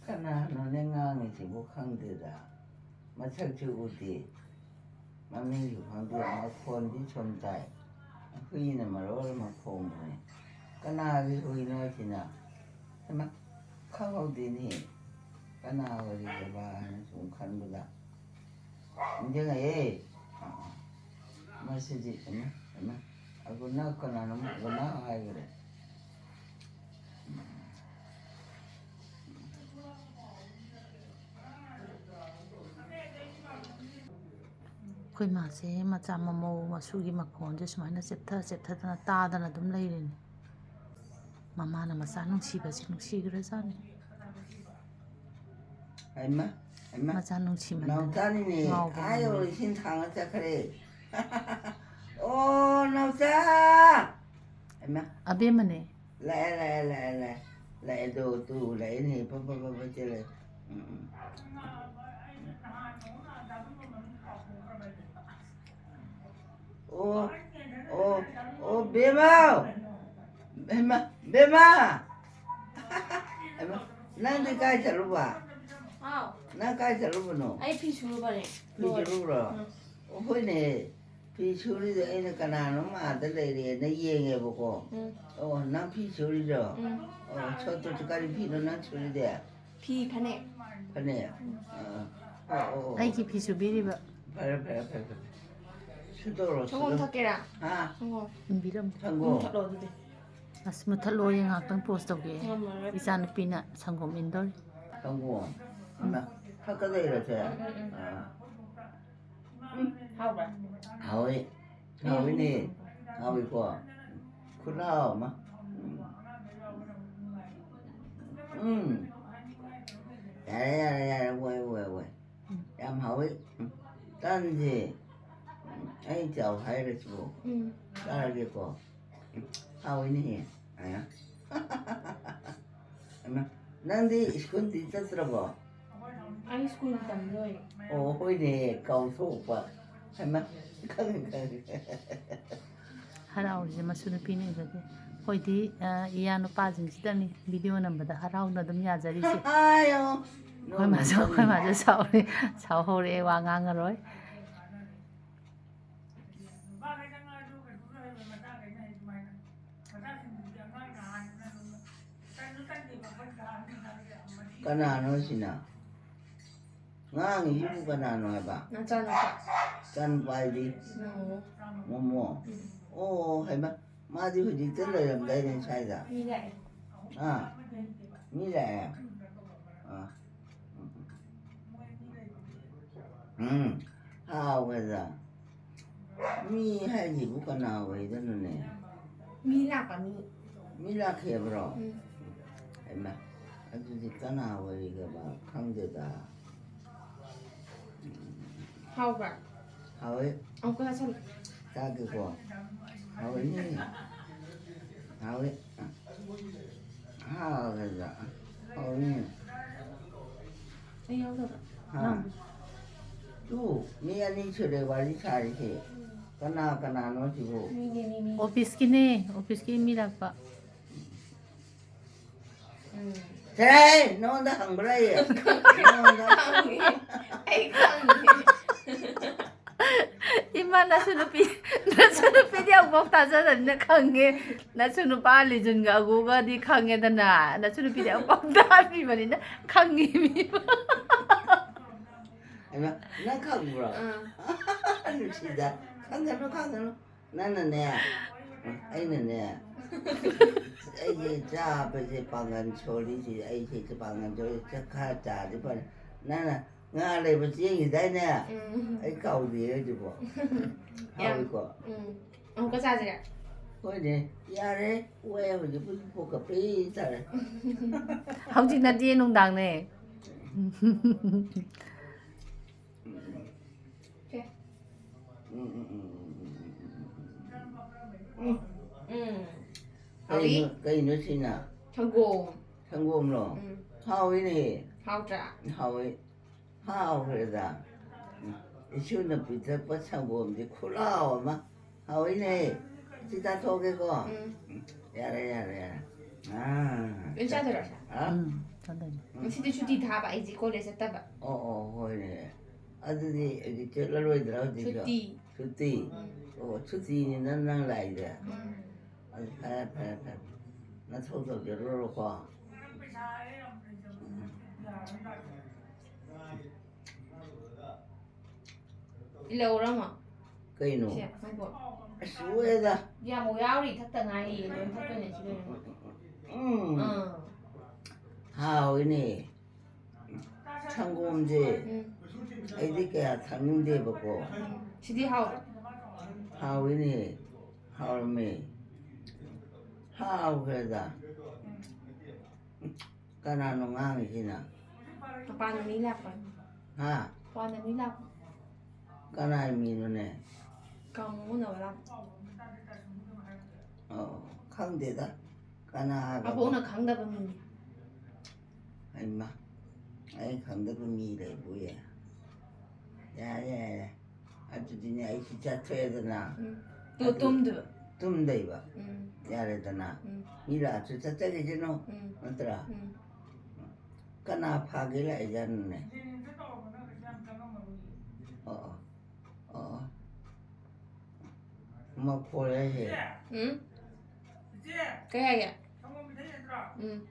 ꯀꯅꯥꯅꯣꯅꯦ ꯉꯥꯡꯉꯤꯁꯤꯕꯨ ꯈꯪꯗꯦꯗ꯫ ꯃꯁꯛꯁꯨ ꯎꯗꯦ꯫ ꯃꯃꯤꯡꯁꯨ ꯈꯪꯗꯦ꯫ ꯃꯈꯣꯟꯗꯤ ꯁꯨꯝ ꯇꯥꯏ꯫ ꯍꯨꯏꯅ ꯃꯔꯣꯜ ꯑꯃ ꯈꯣꯡꯕꯅꯦ꯫ ꯀꯅꯥꯒꯤ ꯍꯨꯏꯅꯣ ꯑꯁꯤꯅ? ꯍꯩꯃꯥ, ꯈꯪꯍꯧꯗꯦꯅꯦ꯫ ꯀꯅꯥ ꯑꯣꯏꯔꯤꯖꯥꯠꯅꯣ ꯍꯥꯏꯅ ꯁꯨꯝ ꯈꯟꯕꯗ ꯅꯤꯡꯁꯤꯡꯉꯛꯑꯦ꯫ ꯃꯁꯤꯗꯤ, ꯍꯩꯃꯥ, ꯍꯩꯃꯥ, ꯑꯒꯨꯅꯥ ꯀꯅꯥꯅꯣꯝ ꯑꯒꯨꯅꯥ ꯍꯥꯏꯈꯔꯦ꯫ ꯑꯩꯈꯣꯏ ꯃꯥꯁꯦ ꯃꯆꯥ ꯃꯃꯧ ꯃꯁꯨꯒꯤ ꯃꯈꯣꯟꯁꯦ ꯁꯨꯃꯥꯏꯅ ꯆꯦꯞꯊ ꯆꯦꯞꯊꯗꯅ ꯇꯥꯗꯅ ꯑꯗꯨꯝ ꯂꯩꯔꯤꯅꯤ꯫ ꯃꯃꯥꯅ ꯃꯆꯥ ꯅꯨꯡꯁꯤꯕꯁꯦ ꯅꯨꯡꯁꯤꯈ꯭ꯔꯖꯥꯠꯅꯤ꯫ ꯍꯩꯃ, ꯍꯩꯃ꯫ ꯃꯆꯥ ꯅꯨꯡꯁꯤꯃꯟꯗꯅ ꯅꯥꯎꯆꯥꯅꯤꯅꯦ꯫ ꯉꯥꯎꯕ ꯑꯥ ꯌꯧꯔꯦ, ꯉꯝꯃꯤ꯫ ꯏꯁꯤꯡ ꯊꯥꯡꯉ ꯆꯠꯈ꯭ꯔꯦ꯫ ꯑꯣ, ꯅꯥꯎꯆꯥ! ꯍꯩꯃ꯫ ꯑꯕꯦꯝꯃꯅꯦ꯫ ꯂꯥꯛꯑꯦ, ꯂꯥꯛꯑꯦ, ꯂꯥꯛꯑꯦ, ꯂꯥꯛꯑꯦ꯫ ꯂꯥꯛꯑꯦ, ꯑꯗꯨ, ꯇꯨ, ꯂꯥꯛꯑꯦꯅꯦ꯫ ꯐ, ꯐ, ꯐ, ꯐ ꯆꯦꯜꯂꯦ꯫ ꯎꯝ, ꯎꯝ꯫ ꯑꯣ, ꯑꯣ, ꯑꯣ, ꯕꯦꯝꯃ! ꯕꯦꯝꯃ, ꯕꯦꯝꯃ! ꯍꯩꯃ, ꯅꯪꯗꯤ ꯀꯥꯏ ꯆꯠꯂꯨꯕ? ꯍꯥꯎ꯫ ꯅꯪ ꯀꯥꯏ ꯆꯠꯂꯨꯕꯅꯣ? ꯑꯩ ꯐꯤ ꯁꯨꯔꯨꯕꯅꯦ꯫ ꯐꯤ ꯁꯨꯔꯨꯕ꯭ꯔꯣ? ꯎꯝ꯫ ꯑꯣ, ꯍꯣꯏꯅꯦ꯫ ꯐꯤ ꯁꯨꯔꯤꯗꯣ ꯑꯩꯅ ꯀꯅꯥꯅꯣꯝ ꯑꯥꯗ ꯂꯩꯔꯦꯅ ꯌꯦꯡꯉꯦꯕꯀꯣ꯫ ꯎꯝ꯫ ꯑꯣ, ꯅꯪ ꯐꯤ ꯁꯨꯔꯤꯔꯣ? ꯎꯝ꯫ ꯑꯣ, ꯁꯣꯠꯇꯣ, ꯀꯔꯤ ꯐꯤꯅꯣ ꯅꯪ ꯁꯨꯔꯤꯗꯤ? ꯐꯤ ꯐꯅꯦꯛ꯫ ꯐꯅꯦꯛ? ꯑꯥ, ꯑꯣ, ꯑꯣ, ꯑꯣ꯫ ꯑꯩꯒꯤ ꯐꯤ ꯁꯨꯕꯤꯔꯤꯕ꯫ ꯐꯔꯦ, ꯐꯔꯦ, ꯐꯔꯦ, ꯐꯔꯦ꯫ ꯁꯨꯗꯣꯛꯔꯣ, ꯁꯪꯒꯣꯝ ꯁꯨꯗꯣꯛ-, ꯊꯛꯀꯦꯔꯥ? ꯍꯥ? ꯁꯪꯒꯣꯝ꯫ ꯏꯟꯕꯤꯔꯝꯃꯨ꯫ ꯁꯪꯒꯣꯝ? ꯃꯨꯊꯠꯂꯣ ꯑꯗꯨꯗꯤ꯫ ꯑꯁ, ꯃꯨꯊꯠꯂꯣꯌꯦ, ꯉꯥꯏꯍꯥꯛꯇꯪ ꯄꯣꯁ ꯇꯧꯒꯦ꯫ ꯉꯝꯃꯔꯣꯏ꯫ ꯏꯆꯥ ꯅꯨꯄꯤꯅ ꯁꯪꯒꯣꯝ ꯏꯟꯗꯧꯔꯤ꯫ ꯁꯪꯒꯣꯝ? ꯏꯃꯥ, ꯊꯛꯀꯗꯣꯏꯔꯣ ꯁꯦ? ꯎꯝ, ꯎꯝ, ꯎꯝ꯫ ꯑꯥ꯫ ꯍꯥꯎꯕ꯭ꯔꯥ? ꯍꯥꯎꯋꯤ꯫ ꯍꯥꯎꯋꯤꯅꯦ꯫ ꯍꯥꯎꯋꯤꯀꯣ꯫ ꯈꯨꯠꯍꯥꯎ ꯑꯃ꯫ ꯎꯝ꯫ ꯎꯝ꯫ ꯌꯥꯔꯦ, ꯌꯥꯔꯦ, ꯌꯥꯔꯦ꯫ ꯑꯣꯏ, ꯑꯣꯏ, ꯑꯣꯏ꯫ ꯌꯥꯝ ꯍꯥꯎꯋꯤ꯫ ꯎꯝ꯫ ꯇꯟꯁꯦ꯫ ꯎꯝ꯫ ꯑꯩ ꯆꯥꯎ ꯍꯥꯏꯔꯁꯤꯕꯣ꯫ ꯎꯝ꯫ ꯆꯥꯔꯒꯦꯀꯣ꯫ ꯎꯝ꯫ ꯍꯥꯎꯋꯤꯅꯦꯍꯦ꯫ ꯑꯌꯥ꯫ ꯍꯩꯃꯥ, ꯅꯪꯗꯤ ꯁ꯭ꯀꯨꯜꯗꯤ ꯆꯠꯇ꯭ꯔꯕꯣ? ꯑꯩ ꯁ꯭ꯀꯨꯜ ꯇꯝ ꯂꯣꯏꯔꯦ꯫ ꯑꯣ, ꯍꯣꯏꯅꯦ, ꯀꯥꯎꯊꯣꯛꯄ꯫ ꯍꯩꯃꯥ, ꯈꯪꯉꯦ, ꯈꯪꯉꯦ꯫ ꯍꯔꯥꯎꯔꯤꯁꯦ ꯃꯁꯨ ꯅꯨꯄꯤꯅ ꯏꯕꯗꯤ꯫ ꯑꯩꯈꯣꯏꯗꯤ, ꯑ, ꯏꯌꯥ ꯅꯨꯄꯥꯁꯤꯡꯁꯤꯗꯅꯤ ꯚꯤꯗꯤꯑꯣ ꯅꯝꯕꯗ ꯍꯔꯥꯎꯅ ꯑꯗꯨꯝ ꯌꯥꯖꯔꯤꯁꯦ꯫ ꯍꯥꯏꯌꯣ꯫ ꯑꯩꯈꯣꯏ ꯃꯥꯁꯨ, ꯑꯩꯈꯣꯏ ꯃꯥꯁꯨ ꯁꯥꯎꯔꯦ, ꯁꯥꯎꯍꯧꯔꯦ, ꯋꯥ ꯉꯥꯡꯉꯔꯣꯏ꯫ ꯀꯅꯥꯅꯣ ꯁꯤꯅ? ꯉꯥꯡꯉꯤꯁꯤꯕꯨ ꯀꯅꯥꯅꯣ ꯍꯥꯏꯕ? ꯅꯆꯥꯅꯨꯄꯥ꯫ ꯏꯆꯥꯅꯨꯄꯥ ꯍꯥꯏꯗꯤ? ꯃꯣꯃꯣ꯫ ꯃꯣꯃꯣ? ꯎꯝ꯫ ꯑꯣ, ꯍꯩꯃꯥ, ꯃꯥꯗꯤ ꯍꯧꯖꯤꯛꯇ ꯂꯩꯔꯝꯗꯥꯏꯅꯦ ꯁ꯭ꯋꯥꯏꯗ? ꯃꯤ ꯂꯥꯛꯑꯦ꯫ ꯑꯥ, ꯃꯤ ꯂꯥꯛꯑꯦ? ꯑꯥ, ꯎꯝ, ꯍꯥꯎꯒ꯭ꯔꯗ꯫ ꯃꯤ ꯍꯥꯏꯁꯤꯕꯨ ꯀꯅꯥ ꯑꯣꯏꯗꯣꯏꯅꯣꯅꯦ? ꯃꯤ ꯂꯥꯛꯄ ꯃꯤ꯫ ꯃꯤ ꯂꯥꯛꯈꯤꯕ꯭ꯔꯣ? ꯎꯝ꯫ ꯍꯩꯃꯥ, ꯑꯗꯨꯗꯤ ꯀꯅꯥ ꯑꯣꯏꯔꯤꯒꯕ? ꯈꯪꯗꯦꯗ꯫ ꯍꯥꯎꯕ꯭ꯔꯥ? ꯍꯥꯎꯋꯦ꯫ ꯑꯃꯨꯛꯀ ꯆꯥꯁꯜꯂꯨ꯫ ꯆꯥꯒꯦꯀꯣ꯫ ꯍꯥꯎꯋꯤꯅꯦ꯫ ꯍꯥꯎꯋꯦ꯫ ꯍꯥꯎꯋꯦꯗ꯫ ꯍꯥꯎꯋꯤꯅꯦ꯫ ꯑꯩ ꯌꯥꯎꯗꯕ꯭ꯔꯥ? ꯍꯥ? ꯌꯥꯎꯗꯦ꯫ ꯇꯨ, ꯃꯤ ꯑꯅꯤ ꯁꯨꯔꯦ ꯋꯥꯔꯤ ꯁꯥꯔꯤꯁꯦ꯫ ꯀꯅꯥ ꯀꯅꯥꯅꯣ ꯁꯤꯕꯨ? ꯃꯤꯅꯦ, ꯃꯤ, ꯃꯤ꯫ ꯑꯣꯐꯤꯁꯀꯤꯅꯦ, ꯑꯣꯐꯤꯁꯀꯤ ꯃꯤ ꯂꯥꯛꯄ꯫ ꯎꯝ꯫ ꯆꯠꯂꯍꯦ! ꯅꯉꯣꯟꯗ ꯍꯪꯕ꯭ꯔꯥ ꯑꯩ? ꯅꯉꯣꯟꯗ ꯈꯪꯉꯦ꯫ ꯑꯩ ꯈꯪꯉꯦ꯫ ꯏꯃꯥ, ꯅꯁꯨ ꯅꯨꯄꯤ, ꯅꯁꯨ ꯅꯨꯄꯤꯗꯤ ꯑꯃꯨꯛꯐꯥꯎ ꯇꯥꯖꯗꯕꯅꯤꯅ ꯈꯪꯉꯦ꯫ ꯅꯁꯨ ꯅꯨꯄꯥ ꯂꯤꯖꯨꯟꯒ ꯑꯒꯨꯒꯗꯤ ꯈꯪꯉꯦꯗꯅ, ꯅꯁꯨ ꯅꯨꯄꯤꯗꯤ ꯑꯃꯨꯛꯐꯥꯎ ꯇꯥꯗ꯭ꯔꯤꯕꯅꯤꯅ ꯈꯪꯉꯤ ꯃꯤ꯫ ꯍꯩꯃꯥ, ꯅꯪ ꯈꯪꯕ꯭ꯔꯣ? ꯑꯥ꯫ ꯅꯨꯡꯁꯤꯗ꯫ ꯈꯪꯒꯅꯨ, ꯈꯪꯒꯅꯨ꯫ ꯅꯪꯅꯅꯦ, ꯑꯩꯅꯅꯦ, ꯑꯩꯁꯦ ꯆꯥꯕꯁꯦ ꯄꯥꯡꯒꯜ ꯁꯣꯜꯂꯤꯁꯦ, ꯑꯩꯁꯦ ꯄꯥꯡꯒꯜ ꯁꯣꯜꯂꯤ, ꯆꯥꯛ ꯈꯔ ꯆꯥꯔꯗꯤ ꯐꯔꯦ꯫ ꯅꯪꯅ ꯉꯥ ꯂꯩꯕ ꯆꯦꯡ ꯍꯤꯗꯥꯏꯅꯦ? ꯎꯝ꯫ ꯑꯩ ꯀꯥꯎꯗꯦ ꯑꯗꯨꯕꯣ꯫ ꯌꯥꯝ ꯍꯥꯎꯏꯀꯣ? ꯎꯝ꯫ ꯑꯃꯨꯛꯀ ꯆꯥꯁꯤꯔꯦ꯫ ꯍꯣꯏꯅꯦ, ꯌꯥꯔꯦ꯫ ꯋꯥꯏ ꯍꯧꯖꯤꯛꯄꯨꯗꯤ ꯄꯣꯛꯀ ꯄ꯭ꯔꯤ ꯇꯥꯔꯦ꯫ ꯍꯧꯖꯤꯛ ꯅꯠꯇꯦ, ꯅꯨꯡꯗꯥꯡꯅꯦ꯫ ꯁꯦ꯫ ꯎꯝ, ꯎꯝ, ꯎꯝ, ꯎꯝ, ꯎꯝ, ꯎꯝ, ꯎꯝ, ꯎꯝ, ꯎꯝ, ꯎꯝ꯫ ꯎꯝ꯫ ꯀꯩꯅꯣ, ꯀꯩꯅꯣ ꯁꯤꯅ? ꯁꯪꯒꯣꯝ꯫ ꯁꯪꯒꯣꯝꯂꯣ? ꯎꯝ꯫ ꯍꯥꯎꯏꯅꯦ꯫ ꯍꯥꯎꯇ꯭ꯔꯥ? ꯍꯥꯎꯏ꯫ ꯍꯥꯎꯈ꯭ꯔꯦꯗ꯫ ꯎꯝ꯫ ꯏꯁꯨꯅ ꯄꯤꯊꯛꯄ ꯁꯪꯒꯣꯝꯗꯤ ꯈꯨꯠꯂꯥꯎ ꯑꯃ꯫ ꯍꯥꯎꯏꯅꯦ꯫ ꯁꯤ ꯆꯥꯊꯣꯛꯑꯒꯦꯀꯣ꯫ ꯎꯝ꯫ ꯎꯝ꯫ ꯌꯥꯔꯦ, ꯌꯥꯔꯦ, ꯌꯥꯔꯦ꯫ ꯑꯥ꯫ ꯂꯣꯏ ꯆꯥꯗꯣꯏꯔꯣ, ꯁꯦ? ꯑꯥ? ꯎꯝ, ꯆꯥꯗꯣꯏꯅꯦ꯫ ꯉꯁꯤꯗꯤ ꯁꯨꯇꯤ ꯊꯥꯕ ꯑꯩꯁꯦ ꯀꯣꯂꯦꯖ ꯆꯠꯇꯕ꯫ ꯑꯣ, ꯑꯣ, ꯍꯣꯏꯅꯦ꯫ ꯑꯗꯨꯗꯤ ꯑꯩꯗꯤ ꯆꯠꯂꯔꯣꯏꯗ꯭ꯔꯥ ꯍꯧꯖꯤꯛꯁꯨ? ꯁꯨꯇꯤ꯫ ꯁꯨꯇꯤ? ꯎꯝ꯫ ꯑꯣ, ꯁꯨꯇꯤꯅꯤ ꯅꯪ, ꯅꯪ ꯂꯥꯛꯏꯁꯦ? ꯎꯝ꯫ ꯑꯗꯨ ꯐꯔꯦ, ꯐꯔꯦ, ꯐꯔꯦ꯫ ꯅꯊꯧ ꯇꯧꯖꯔꯨꯔꯣꯀꯣ꯫ ꯏꯜꯂꯛꯎꯔꯃꯣ? ꯀꯩꯅꯣ? ꯁꯦ, ꯁꯪꯒꯣꯝ꯫ ꯑꯁ, ꯂꯣꯏꯔꯦꯗ꯫ ꯌꯥꯝ ꯌꯥꯎꯔꯤ, ꯊꯛꯇ ꯉꯥꯏꯔꯤ, ꯂꯣꯏ ꯊꯛꯇꯣꯏꯅꯦ ꯁꯤ ꯂꯣꯏꯔꯒ꯫ ꯎꯝ꯫ ꯑꯥ꯫ ꯍꯥꯎꯏꯅꯦ꯫ ꯁꯪꯒꯣꯝꯁꯦ ꯎꯝ꯫ ꯑꯩꯗꯤ ꯀꯌꯥ ꯊꯛꯅꯤꯡꯗꯦꯕꯀꯣ꯫ ꯁꯤꯗꯤ ꯍꯥꯎꯕ꯭ꯔꯥ? ꯍꯥꯎꯏꯅꯦ꯫ ꯍꯥꯎꯔꯝꯃꯦ꯫ ꯍꯥꯎꯈ꯭ꯔꯦꯗ꯫ ꯀꯅꯥꯅꯣ ꯉꯥꯡꯉꯤꯁꯤꯅ? ꯃꯄꯥꯟꯗ ꯃꯤ ꯂꯥꯛꯄ꯫ ꯍꯥ? ꯃꯄꯥꯟꯗ ꯃꯤ ꯂꯥꯛꯄ꯫ ꯀꯅꯥꯏ ꯃꯤꯅꯣꯅꯦ? ꯀꯥꯡꯕꯨ ꯎꯅꯕ ꯂꯥꯛꯄ꯫ ꯑꯣ, ꯈꯪꯗꯦꯗ꯫ ꯀꯅꯥ ꯍꯥꯏꯕ? ꯑꯕꯣꯛꯅ ꯈꯪꯗꯕ ꯃꯤꯅꯤ꯫ ꯍꯩꯃ, ꯑꯩ ꯈꯪꯗꯕ ꯃꯤ ꯂꯩꯕꯣꯏꯌꯦ? ꯌꯥꯔꯦ, ꯌꯥꯔꯦ꯫ ꯑꯗꯨꯗꯤꯅꯦ, ꯑꯩꯁꯨ ꯆꯠꯊꯣꯛꯑꯦꯗꯅ꯫ ꯎꯝ꯫ ꯇꯨ ꯇꯨꯝꯗꯣꯏꯕ꯫ ꯇꯨꯝꯗꯣꯏꯕ꯫ ꯎꯝ꯫ ꯌꯥꯔꯦꯗꯅ꯫ ꯎꯝ꯫ ꯃꯤ ꯂꯥꯛꯑꯁꯨ ꯆꯠꯆꯈꯤꯁꯅꯨ꯫ ꯎꯝ꯫ ꯅꯠꯇ꯭ꯔꯥ? ꯎꯝ꯫ ꯀꯅꯥ ꯐꯥꯒꯦ ꯂꯥꯛꯏꯖꯥꯠꯅꯣꯅꯦ? ꯑꯣ, ꯑꯣ, ꯑꯣ, ꯑꯣ꯫ ꯃꯈꯣꯜ ꯍꯥꯏꯁꯦ꯫ ꯎꯝ? ꯀꯩ ꯍꯥꯏꯒꯦ? ꯎꯝ꯫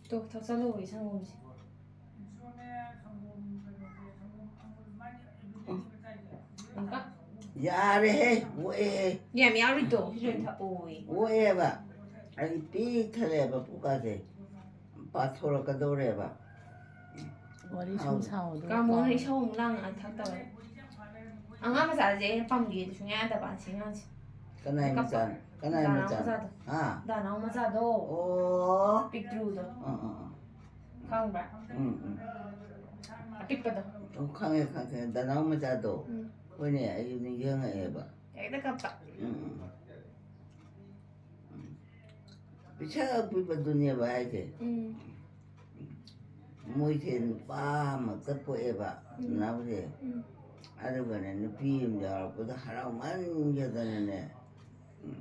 ꯇꯣ, ꯊꯛꯆꯜꯂꯨꯕꯒꯤ ꯁꯪꯒꯣꯝꯁꯦ꯫ ꯑꯃꯨꯛꯀ? ꯌꯥꯔꯦꯍꯦ, ꯑꯣꯛꯑꯦꯍꯦ꯫ ꯌꯥꯝ ꯌꯥꯎꯔꯤꯗꯣ, ꯁꯤ ꯂꯣꯏ ꯊꯛꯑꯣꯌꯦ꯫ ꯑꯣꯛꯑꯦꯕ꯫ ꯑꯩ ꯄꯤꯛ ꯊꯜꯂꯦꯕ ꯄꯨꯛꯀꯥꯁꯦ꯫ ꯄꯥꯊꯣꯔꯛꯀꯗꯧꯔꯦꯕ꯫ ꯋꯥꯔꯤ ꯁꯨꯝ ꯁꯥꯎꯗꯣ꯫ ꯀꯥꯃꯣꯅ ꯏꯁꯧ ꯑꯃꯨꯛ ꯂꯥꯡꯉꯛꯑ ꯊꯛꯇꯕ꯫ ꯑꯉꯥꯡ ꯃꯆꯥꯁꯦ ꯑꯩꯅ ꯄꯥꯝꯗꯦꯗꯤ ꯁꯨꯡꯌꯥ ꯌꯥꯗꯕ ꯑꯁꯤ ꯑꯉꯥꯡꯁꯦ꯫ ꯀꯅꯥꯏ ꯃꯆꯥ? ꯀꯅꯥꯏ ꯗꯥꯅꯥꯎ ꯃꯆꯥ? ꯃꯆꯥꯗꯣ꯫ ꯍꯥ? ꯗꯥꯅꯥꯎ ꯃꯆꯥꯗꯣ꯫ ꯑꯣ꯫ ꯄꯤꯛꯇ꯭ꯔꯨꯗꯣ꯫ ꯑꯥ, ꯑꯥ, ꯑꯥ꯫ ꯈꯪꯕ꯭ꯔꯥ? ꯎꯝ, ꯎꯝ꯫ ꯑꯄꯤꯛꯄꯗꯣ꯫ ꯑꯣ, ꯈꯪꯉꯦ, ꯈꯪꯉꯦ꯫ ꯗꯥꯅꯥꯎ ꯃꯆꯥꯗꯣ꯫ ꯎꯝ꯫ ꯍꯣꯏꯅꯦ, ꯑꯩꯁꯨ ꯅꯤꯡꯁꯤꯡꯉꯛꯑꯦꯕ꯫ ꯍꯦꯛꯇ ꯀꯞꯄ꯫ ꯎꯝ, ꯎꯝ꯫ ꯄꯤꯁꯛ ꯄꯤꯛꯄꯗꯨꯅꯦꯕ ꯍꯥꯏꯁꯦ꯫ ꯎꯝ꯫ ꯃꯣꯏꯁꯦ ꯅꯨꯄꯥ ꯑꯃꯛꯇ ꯄꯣꯛꯑꯦꯕ, ꯎꯝ꯫ ꯅꯥꯎꯁꯦ꯫ ꯎꯝ꯫ ꯑꯗꯨꯒꯅꯦ, ꯅꯨꯄꯤ ꯑꯃ ꯌꯥꯎꯔꯛꯄꯗ ꯍꯔꯥꯎꯃꯟꯒꯗꯅꯅꯦ, ꯎꯝ,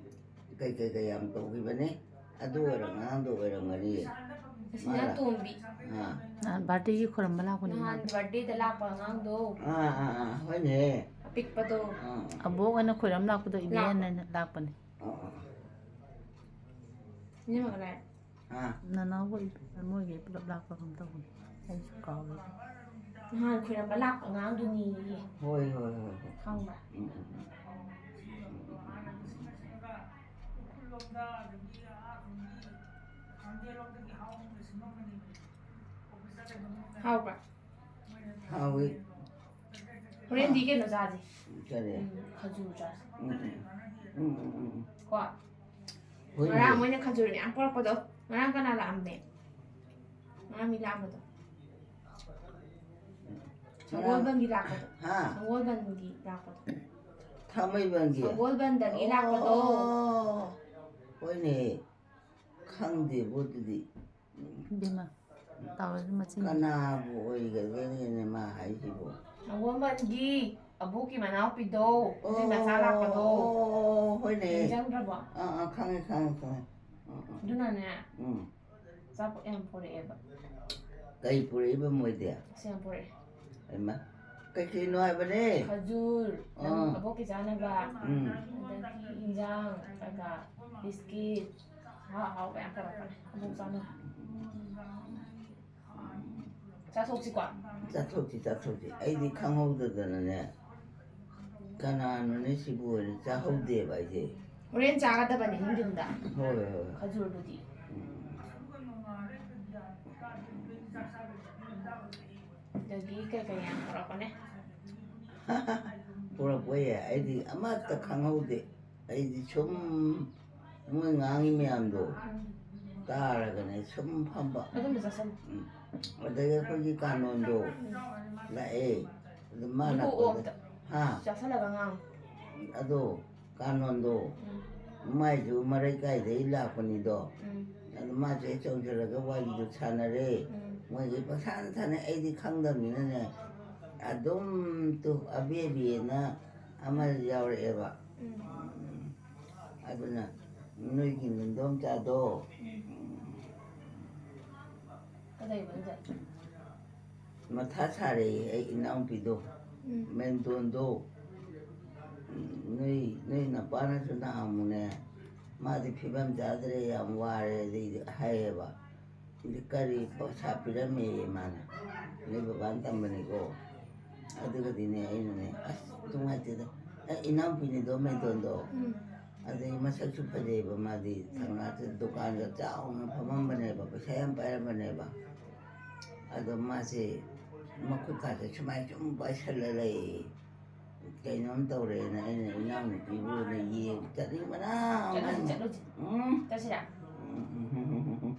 ꯀꯩ ꯀꯩ ꯀꯩ ꯌꯥꯝ ꯇꯧꯈꯤꯕꯅꯦ꯫ ꯑꯗꯨ ꯑꯣꯏꯔ-, ꯑꯉꯥꯡꯗꯣ ꯑꯣꯏꯔꯝꯒꯅꯤ꯫ ꯑꯁꯤꯅ ꯇꯣꯝꯕꯤ꯫ ꯑꯥ꯫ ꯅꯍꯥꯟ ꯕꯥꯔꯗꯦꯒꯤ ꯈꯨꯔꯝꯕ ꯂꯥꯛꯄꯅꯤ ꯅꯍꯥꯟ ꯃꯥꯗꯤ꯫ ꯕꯥꯔꯗꯦꯗ ꯂꯥꯛꯄ ꯑꯉꯥꯡꯗꯣ꯫ ꯑꯥ, ꯑꯥ, ꯑꯥ, ꯍꯣꯏꯅꯦ꯫ ꯑꯄꯤꯛꯄꯗꯣ꯫ ꯑꯥ, ꯑꯕꯣꯛ ꯑꯣꯏꯅ ꯈꯨꯔꯝ ꯂꯥꯛꯄꯗꯣ ꯏꯕꯦꯟ ꯂꯥꯛꯄ꯫ ꯍꯥꯏꯅ ꯂꯥꯛꯄꯅꯦ꯫ ꯑꯥ, ꯑꯥ, ꯑꯥ꯫ ꯏꯅꯝꯃꯒ ꯂꯥꯛꯑꯦ꯫ ꯑꯥ꯫ ꯅꯅꯥꯎꯒ ꯏꯕꯦꯟ ꯃꯣꯏꯒꯤ ꯄꯨꯂꯞ ꯂꯥꯛꯄ ꯀꯩꯅꯣꯝ ꯇꯧꯕꯅꯦ꯫ ꯑꯩꯁꯨ ꯀꯥꯎꯔꯦ꯫ ꯅꯍꯥꯟ ꯈꯨꯔꯝꯕ ꯂꯥꯛꯄ ꯑꯉꯥꯡꯗꯨꯅꯤꯌꯦ꯫ ꯍꯣꯏ, ꯍꯣꯏ, ꯍꯣꯏ, ꯍꯣꯏ꯫ ꯈꯪꯕ꯭ꯔꯥ? ꯎꯝ, ꯎꯝ, ꯎꯝ꯫ ꯍꯥꯎꯕ꯭ꯔꯥ? ꯍꯥꯎꯋꯤ꯫ ꯍꯣꯔꯦꯟꯗꯤ ꯀꯩꯅꯣ ꯆꯥꯁꯦ꯫ ꯀꯔꯤ? ꯎꯝ, ꯈꯖꯨꯔ ꯆꯥꯁꯦ꯫ ꯎꯝ, ꯎꯝ, ꯎꯝ, ꯎꯝ, ꯎꯝ, ꯎꯝ꯫ ꯀꯣ? ꯉꯔꯥꯡ ꯃꯣꯏꯅ ꯈꯖꯨꯔ ꯃꯌꯥꯝ ꯄꯨꯔꯛꯄꯗꯣ, ꯉꯔꯥꯡ ꯀꯅꯥ ꯂꯥꯛꯑꯝꯃꯦ? ꯉꯔꯥꯡ ꯃꯤ ꯂꯥꯛꯑꯝꯕꯗꯣ, ꯁꯒꯣꯜꯕꯟꯒꯤ ꯂꯥꯛꯄꯗꯣ꯫ ꯍꯥ? ꯁꯒꯣꯜꯕꯟꯒꯤ ꯂꯥꯛꯄꯗꯣ꯫ ꯊꯥꯡꯃꯩꯕꯟꯒꯤ? ꯁꯒꯣꯜꯕꯟꯗꯒꯤ ꯂꯥꯛꯄꯗꯣ꯫ ꯑꯣ, ꯍꯣꯏꯅꯦ, ꯈꯪꯗꯦꯕꯣ ꯑꯗꯨꯗꯤ꯫ ꯏꯕꯦꯝꯃ, ꯇꯧꯔꯁꯨ ꯃꯆꯤꯟ꯫ ꯀꯅꯥꯕꯨ ꯑꯣꯏꯒꯗꯒꯦꯅꯦ ꯃꯥ ꯍꯥꯏꯁꯤꯕꯣ? ꯁꯒꯣꯜꯕꯟꯒꯤ ꯑꯕꯣꯛꯀꯤ ꯃꯅꯥꯎꯄꯤꯗꯣ, ꯑꯗꯨꯏ ꯃꯆꯥ ꯂꯥꯛꯄꯗꯣ꯫ ꯑꯣ, ꯍꯣꯏꯅꯦ꯫ ꯅꯤꯡꯁꯤꯡꯗ꯭ꯔꯕꯣ? ꯑꯥ, ꯑꯥ, ꯈꯪꯉꯦ, ꯈꯪꯉꯦ, ꯈꯪꯉꯦ꯫ ꯑꯥ, ꯑꯥ꯫ ꯑꯗꯨꯅꯅꯦ, ꯎꯝ꯫ ꯑꯆꯥꯄꯣꯠ ꯌꯥꯝ ꯄꯨꯔꯛꯑꯦꯕ꯫ ꯀꯩ ꯄꯨꯔꯛꯏꯕ ꯃꯣꯏꯗꯤ? ꯑꯁ, ꯌꯥꯝ ꯄꯨꯔꯛꯑꯦ꯫ ꯍꯩꯃꯥ, ꯀꯩ ꯀꯩꯅꯣ ꯍꯥꯏꯕꯅꯦ? ꯈꯖꯨꯔ, ꯅꯪ ꯑꯥ꯫ ꯑꯕꯣꯛꯀꯤ ꯆꯥꯅꯕ, ꯎꯝ꯫ ꯑꯗꯒꯤ ꯏꯟꯖꯥꯡ, ꯀꯩꯀꯥ, ꯕꯤꯁꯀꯤꯠ, ꯑꯍꯥꯎ ꯑꯍꯥꯎꯕ ꯌꯥꯝ ꯄꯨꯔꯛꯄꯅꯦ ꯑꯕꯣꯛ ꯆꯥꯅꯕ꯫ ꯆꯥꯊꯣꯛꯁꯤꯀꯣ? ꯆꯥꯊꯣꯛꯁꯤ, ꯆꯥꯊꯣꯛꯁꯤ꯫ ꯑꯩꯗꯤ ꯈꯪꯍꯧꯗꯗꯅꯅꯦ, ꯀꯅꯥꯅꯣꯅꯦ ꯁꯤꯕꯨ ꯑꯣꯏꯅ ꯆꯥꯍꯧꯗꯦꯕ ꯑꯩꯁꯦ꯫ ꯍꯣꯔꯦꯟ ꯆꯥꯒꯗꯕꯅꯤ ꯅꯨꯡꯊꯤꯟꯗ꯫ ꯍꯣꯏ, ꯍꯣꯏ, ꯍꯣꯏ꯫ ꯈꯖꯨꯔꯗꯨꯗꯤ꯫ ꯎꯝ꯫ ꯑꯗꯒꯤ ꯀꯩꯀꯩ ꯌꯥꯝ ꯄꯨꯔꯛꯄꯅꯦ꯫ ꯄꯨꯔꯛꯄ ꯌꯥꯏ, ꯑꯩꯗꯤ ꯑꯃꯠꯇ ꯈꯪꯍꯧꯗꯦ꯫ ꯑꯩꯗꯤ ꯁꯨꯝ ꯃꯣꯏ ꯉꯥꯡꯉꯤ ꯃꯌꯥꯝꯗꯣ ꯎꯝ꯫ ꯇꯥꯔꯒꯅꯦ ꯁꯨꯝ ꯐꯝꯕ꯫ ꯑꯗꯨꯝꯕ ꯆꯥꯁꯜꯂꯨ꯫ ꯎꯝ꯫ ꯑꯗꯒꯤ ꯑꯩꯈꯣꯏꯒꯤ ꯀꯥꯅꯣꯟꯗꯣ ꯎꯝ꯫ ꯂꯥꯛꯑꯦ꯫ ꯑꯗꯨ ꯃꯥ ꯑꯗꯨ ꯂꯥꯛꯄꯗ, ꯑꯣꯛꯇ ꯍꯥ? ꯆꯥꯁꯜꯂꯒ ꯉꯥꯡꯉꯨ꯫ ꯑꯗꯣ ꯀꯥꯅꯣꯟꯗꯣ ꯎꯝ꯫ ꯃꯥꯏꯁꯨ ꯃꯔꯩ ꯀꯥꯏꯗꯒꯤ ꯂꯥꯛꯄꯅꯤꯗꯣ꯫ ꯎꯝ꯫ ꯑꯗꯨ ꯃꯥꯁꯨ ꯍꯦꯛ ꯆꯣꯡꯁꯤꯜꯂꯒ ꯋꯥꯔꯤꯗꯣ ꯁꯥꯟꯅꯔꯦ꯫ ꯎꯝ꯫ ꯃꯣꯏꯒꯤ ꯄꯪꯁꯥꯟꯗ ꯁꯥꯟꯅꯩ꯫ ꯑꯩꯗꯤ ꯈꯪꯗꯕꯅꯤꯅꯅꯦ ꯑꯗꯨꯝ ꯇꯨ ꯑꯕꯦꯕꯤꯅ ꯑꯃ ꯌꯥꯎꯔꯛꯑꯦꯕ꯫ ꯎꯝ꯫ ꯎꯝ꯫ ꯑꯗꯨꯅ ꯅꯣꯏꯒꯤ ꯅꯤꯡꯗꯣꯝꯆꯥꯗꯣ ꯀꯗꯧꯕ ꯑꯗꯨꯗ? ꯃꯊꯥ ꯁꯥꯔꯦꯌꯦ ꯑꯩ ꯏꯅꯥꯎꯄꯤꯗꯣ, ꯎꯝ꯫ ꯃꯦꯟꯗꯣꯟꯗꯣ꯫ ꯎꯝ, ꯅꯣꯏ, ꯅꯣꯏ ꯅꯄꯥꯅꯁꯨ ꯅꯍꯥꯟꯃꯨꯛꯅꯦ, "ꯃꯥꯗꯤ ꯐꯤꯕꯝ ꯆꯥꯗ꯭ꯔꯦ, ꯌꯥꯝ ꯋꯥꯔꯦ", ꯑꯗꯩꯗꯤ ꯍꯥꯏꯌꯦꯕ꯫ ꯑꯗꯤ ꯀꯔꯤ ꯄꯩꯁꯥ ꯄꯤꯔꯝꯃꯦꯌꯦ ꯃꯥꯅ꯫ ꯅꯣꯏ ꯕꯕꯥꯅ ꯇꯝꯕꯅꯤꯀꯣ꯫ ꯑꯗꯨꯒꯗꯤꯅꯦ ꯑꯩꯅꯅꯦ, "ꯑꯁ, ꯅꯨꯡꯉꯥꯏꯇꯦꯗ"꯫ ꯑꯩ ꯏꯅꯥꯎꯄꯤꯅꯤꯗꯣ ꯃꯦꯟꯗꯣꯟꯗꯣ꯫ ꯎꯝ꯫ ꯑꯗꯩ ꯃꯁꯛꯁꯨ ꯐꯖꯩꯕ ꯃꯥꯗꯤ꯫ ꯊꯪꯅꯥꯁꯦ ꯗꯨꯀꯥꯟꯒ ꯆꯥꯎꯅ ꯐꯝꯃꯝꯕꯅꯦꯕ, ꯄꯩꯁꯥ ꯌꯥꯝ ꯄꯥꯏꯔꯝꯕꯅꯦꯕ꯫ ꯑꯗꯣ ꯃꯥꯁꯦ ꯃꯈꯨꯠꯀꯥꯁꯦ ꯁꯨꯃꯥꯏꯅ ꯁꯨꯝ ꯄꯥꯏꯁꯜꯂ ꯂꯩꯌꯦ꯫ ꯀꯩꯅꯣꯝ ꯇꯧꯔꯦꯅ ꯑꯩꯅ ꯏꯅꯥꯎꯅꯨꯄꯤꯕꯨ ꯑꯣꯏꯅ ꯌꯦꯡ ꯆꯠꯅꯤꯡꯕꯅ ꯆꯠꯂꯨꯁꯤ, ꯑꯃꯅꯤ꯫ ꯆꯠꯂꯨꯁꯤ꯫ ꯎꯝ꯫ ꯆꯠꯁꯤꯔꯥ? ꯎꯝ꯫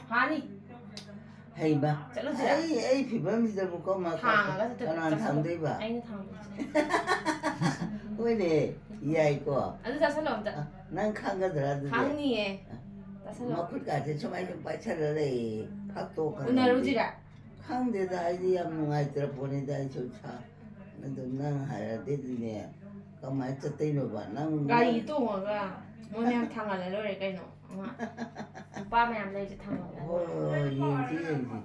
ꯍꯥꯅꯤ꯫ ꯍꯩꯃ꯫ ꯆꯠꯂꯨꯁꯤꯔꯥ? ꯑꯩ, ꯑꯩ ꯐꯤꯕꯝꯁꯤꯗꯕꯨ ꯀꯃ-, ꯊꯥꯡꯉꯒ ꯆꯠꯇꯣꯏ-, ꯀꯅꯥꯅ ꯆꯠꯁꯤꯜꯂꯣ꯫ ꯊꯥꯡꯗꯣꯏꯕ? ꯑꯩꯅ ꯊꯥꯡꯗꯣꯏꯁꯦ꯫ ꯍꯣꯏꯅꯦ, ꯌꯥꯏꯀꯣ꯫ ꯑꯗꯨ ꯆꯥꯁꯤꯜꯂꯣ ꯑꯝꯇ꯫ ꯑ, ꯅꯪ ꯈꯪꯒꯗ꯭ꯔꯥ ꯑꯗꯨꯗꯤ? ꯈꯪꯅꯤꯌꯦ꯫ ꯑ, ꯆꯥꯁꯤꯜꯂꯣ꯫ ꯃꯈꯨꯠꯀꯥꯁꯦ ꯁꯨꯃꯥꯏꯅ ꯄꯥꯏꯁꯜꯂ ꯂꯩꯌꯦ꯫ ꯐꯛꯇꯣꯛꯀ ꯎꯅꯔꯨꯁꯤꯔꯥ? ꯈꯪꯗꯦꯗ, ꯑꯩꯗꯤ ꯌꯥꯝ ꯅꯨꯡꯉꯥꯏꯇ꯭ꯔ ꯄꯣꯠꯅꯤꯗ, ꯑꯩꯁꯨ ꯏꯁꯥ꯫ ꯑꯗꯨ ꯅꯪ ꯍꯥꯏꯔꯗꯤ ꯑꯗꯨꯅꯦ, ꯀꯃꯥꯏꯅ ꯆꯠꯇꯣꯏꯅꯣꯕ? ꯅꯪ, ꯒꯥꯔꯤ ꯅꯪ ꯇꯣꯡꯉꯒ ꯃꯣꯏ ꯃꯌꯥꯝ ꯊꯥꯡꯍꯜꯂ ꯂꯣꯏꯔꯦ ꯀꯩꯅꯣ꯫ ꯑꯃ ꯅꯨꯄꯥ ꯃꯌꯥꯝ ꯂꯩꯔꯤꯁꯦ ꯊꯥꯡꯍꯜꯂ ꯍꯣꯏ, ꯂꯣꯏꯔꯦ꯫ ꯍꯣꯏ, ꯍꯣꯏ, ꯌꯦꯡꯁꯤ, ꯌꯦꯡꯁꯤ꯫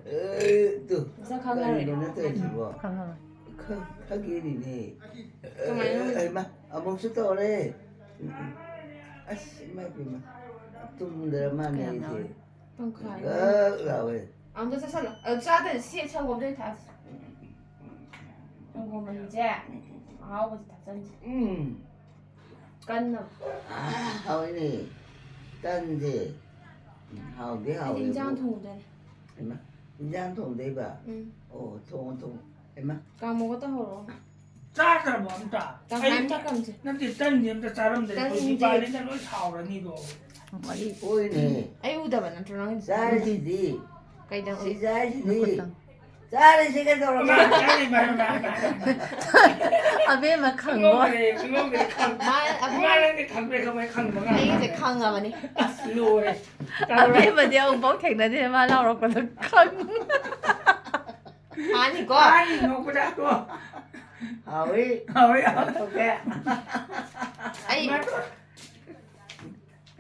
ꯑꯦ, ꯇꯨ, ꯃꯁꯛ ꯈꯪꯉꯔꯣꯏ꯫ ꯀꯔꯤꯅꯣ ꯅꯠꯇ꯭ꯔꯤꯁꯤꯕꯣ? ꯈꯪꯉꯔꯣꯏ꯫ ꯈ-, ꯈꯒꯦꯔꯤꯅꯦ꯫ ꯀꯃꯥꯏꯅ? ꯑꯦ, ꯍꯩꯃꯥ, ꯑꯃꯨꯛꯁꯨ ꯇꯧꯔꯦ꯫ ꯎꯝ, ꯎꯝ꯫ ꯑꯁ, ꯏꯃꯥ ꯏꯄꯦꯝꯃ꯫ ꯇꯨꯝꯗ꯭ꯔ ꯃꯥꯜꯂꯦ ꯀꯌꯥꯝ ꯑꯩꯁꯦ꯫ ꯂꯥꯎꯔꯦ? ꯄꯨꯡꯈꯥꯏ꯫ ꯒꯛ ꯂꯥꯎꯋꯦ꯫ ꯑꯝꯇ ꯆꯠꯁꯜꯂꯣ꯫ ꯑꯗꯨ ꯆꯥꯗ꯭ꯔꯗꯤ ꯁꯤ ꯁꯪꯒꯣꯝꯗ ꯑꯣꯏꯅ ꯊꯛꯑꯁꯤ꯫ ꯁꯪꯒꯣꯝ ꯃꯍꯤꯁꯦ ꯑꯍꯥꯎꯕꯁꯦ ꯊꯛꯆꯟꯁꯦ꯫ ꯎꯝ꯫ ꯀꯟꯅ꯫ ꯑꯥ, ꯍꯥꯎꯋꯤꯅꯦ꯫ ꯇꯟꯁꯦ꯫ ꯎꯝ, ꯍꯥꯎꯗꯤ ꯑꯩꯗꯤ ꯍꯥꯎꯋꯦꯕꯨ꯫ ꯏꯟꯖꯥꯡ ꯊꯣꯡꯉꯨꯗꯣꯏꯅꯦ꯫ ꯍꯩꯃꯥ, ꯏꯟꯖꯥꯡ ꯊꯣꯡꯗꯣꯏꯕ? ꯎꯝ꯫ ꯑꯣ, ꯊꯣꯡꯉꯣ, ꯊꯣꯡꯉꯣ꯫ ꯍꯩꯃꯥ꯫ ꯀꯥꯡꯃꯧꯒ ꯇꯧꯍꯧꯔꯣ꯫ ꯆꯥꯗ꯭ꯔꯕꯣ ꯑꯝꯇ? ꯇꯪꯈꯥꯏ ꯑꯩ ꯑꯝꯇ ꯀꯝꯁꯦ꯫ ꯅꯠꯇꯦ, ꯇꯟꯗꯤ ꯑꯝꯇ ꯆꯥꯔꯝꯗ꯭ꯔꯦ꯫ ꯑꯩꯈꯣꯏ ꯇꯟꯗꯤ ꯗꯤꯄꯥꯂꯤꯅ ꯂꯣꯏ ꯁꯥꯎꯔꯅꯤꯗꯣ꯫ ꯃꯔꯤ꯫ ꯍꯣꯏꯅꯦ꯫ ꯑꯩ ꯎꯗꯕ ꯅꯠꯇ꯭ꯔꯣ ꯅꯪꯒꯤꯗꯨ? ꯆꯥꯔꯤꯁꯤꯗꯤ꯫ ꯀꯩꯗꯧ-, ꯁꯤ ꯆꯥꯔꯤꯁꯤꯗꯤ꯫ ꯅꯈꯨꯠꯇꯪ꯫ ꯆꯥꯔꯤꯁꯤ ꯀꯩꯗꯧꯔꯕ? ꯃꯥ ꯆꯥꯔꯤ, ꯃꯥ, ꯃꯥ, ꯃꯥ, ꯃꯥ꯫ ꯑꯕꯦꯝꯃ ꯈꯪꯉꯣ꯫ ꯈꯪꯉꯝꯗ꯭ꯔꯦ, ꯈꯪꯉꯝꯗ꯭ꯔꯦ, ꯈꯪ-, ꯃꯥ ꯑꯕꯦꯝꯃ ꯏꯃꯥ ꯅꯪꯗꯤ ꯈꯪꯗ꯭ꯔꯦ, ꯀꯃꯥꯏꯅ ꯈꯪꯕ ꯉꯝꯃꯤ? ꯑꯩꯁꯦ ꯈꯪꯉꯕꯅꯤ꯫ ꯑꯁ, ꯂꯣꯏꯔꯦ꯫ ꯇꯧꯔꯦ꯫ ꯑꯕꯦꯝꯃꯗꯤ ꯑꯃꯨꯛꯐꯥꯎ ꯊꯦꯡꯅꯗꯦ, ꯃꯥ ꯂꯥꯎꯔꯛꯄꯗꯣ ꯈꯪ-, ꯃꯥꯅꯤꯀꯣ? ꯃꯥꯅꯤ, ꯅꯣꯛꯄꯗ ꯀꯣ꯫ ꯍꯥꯎꯏ꯫ ꯍꯥꯎꯏ, ꯍꯥꯎꯏ꯫ ꯂꯧꯊꯣꯛꯀꯦ꯫ ꯑꯩ ꯃꯥ-,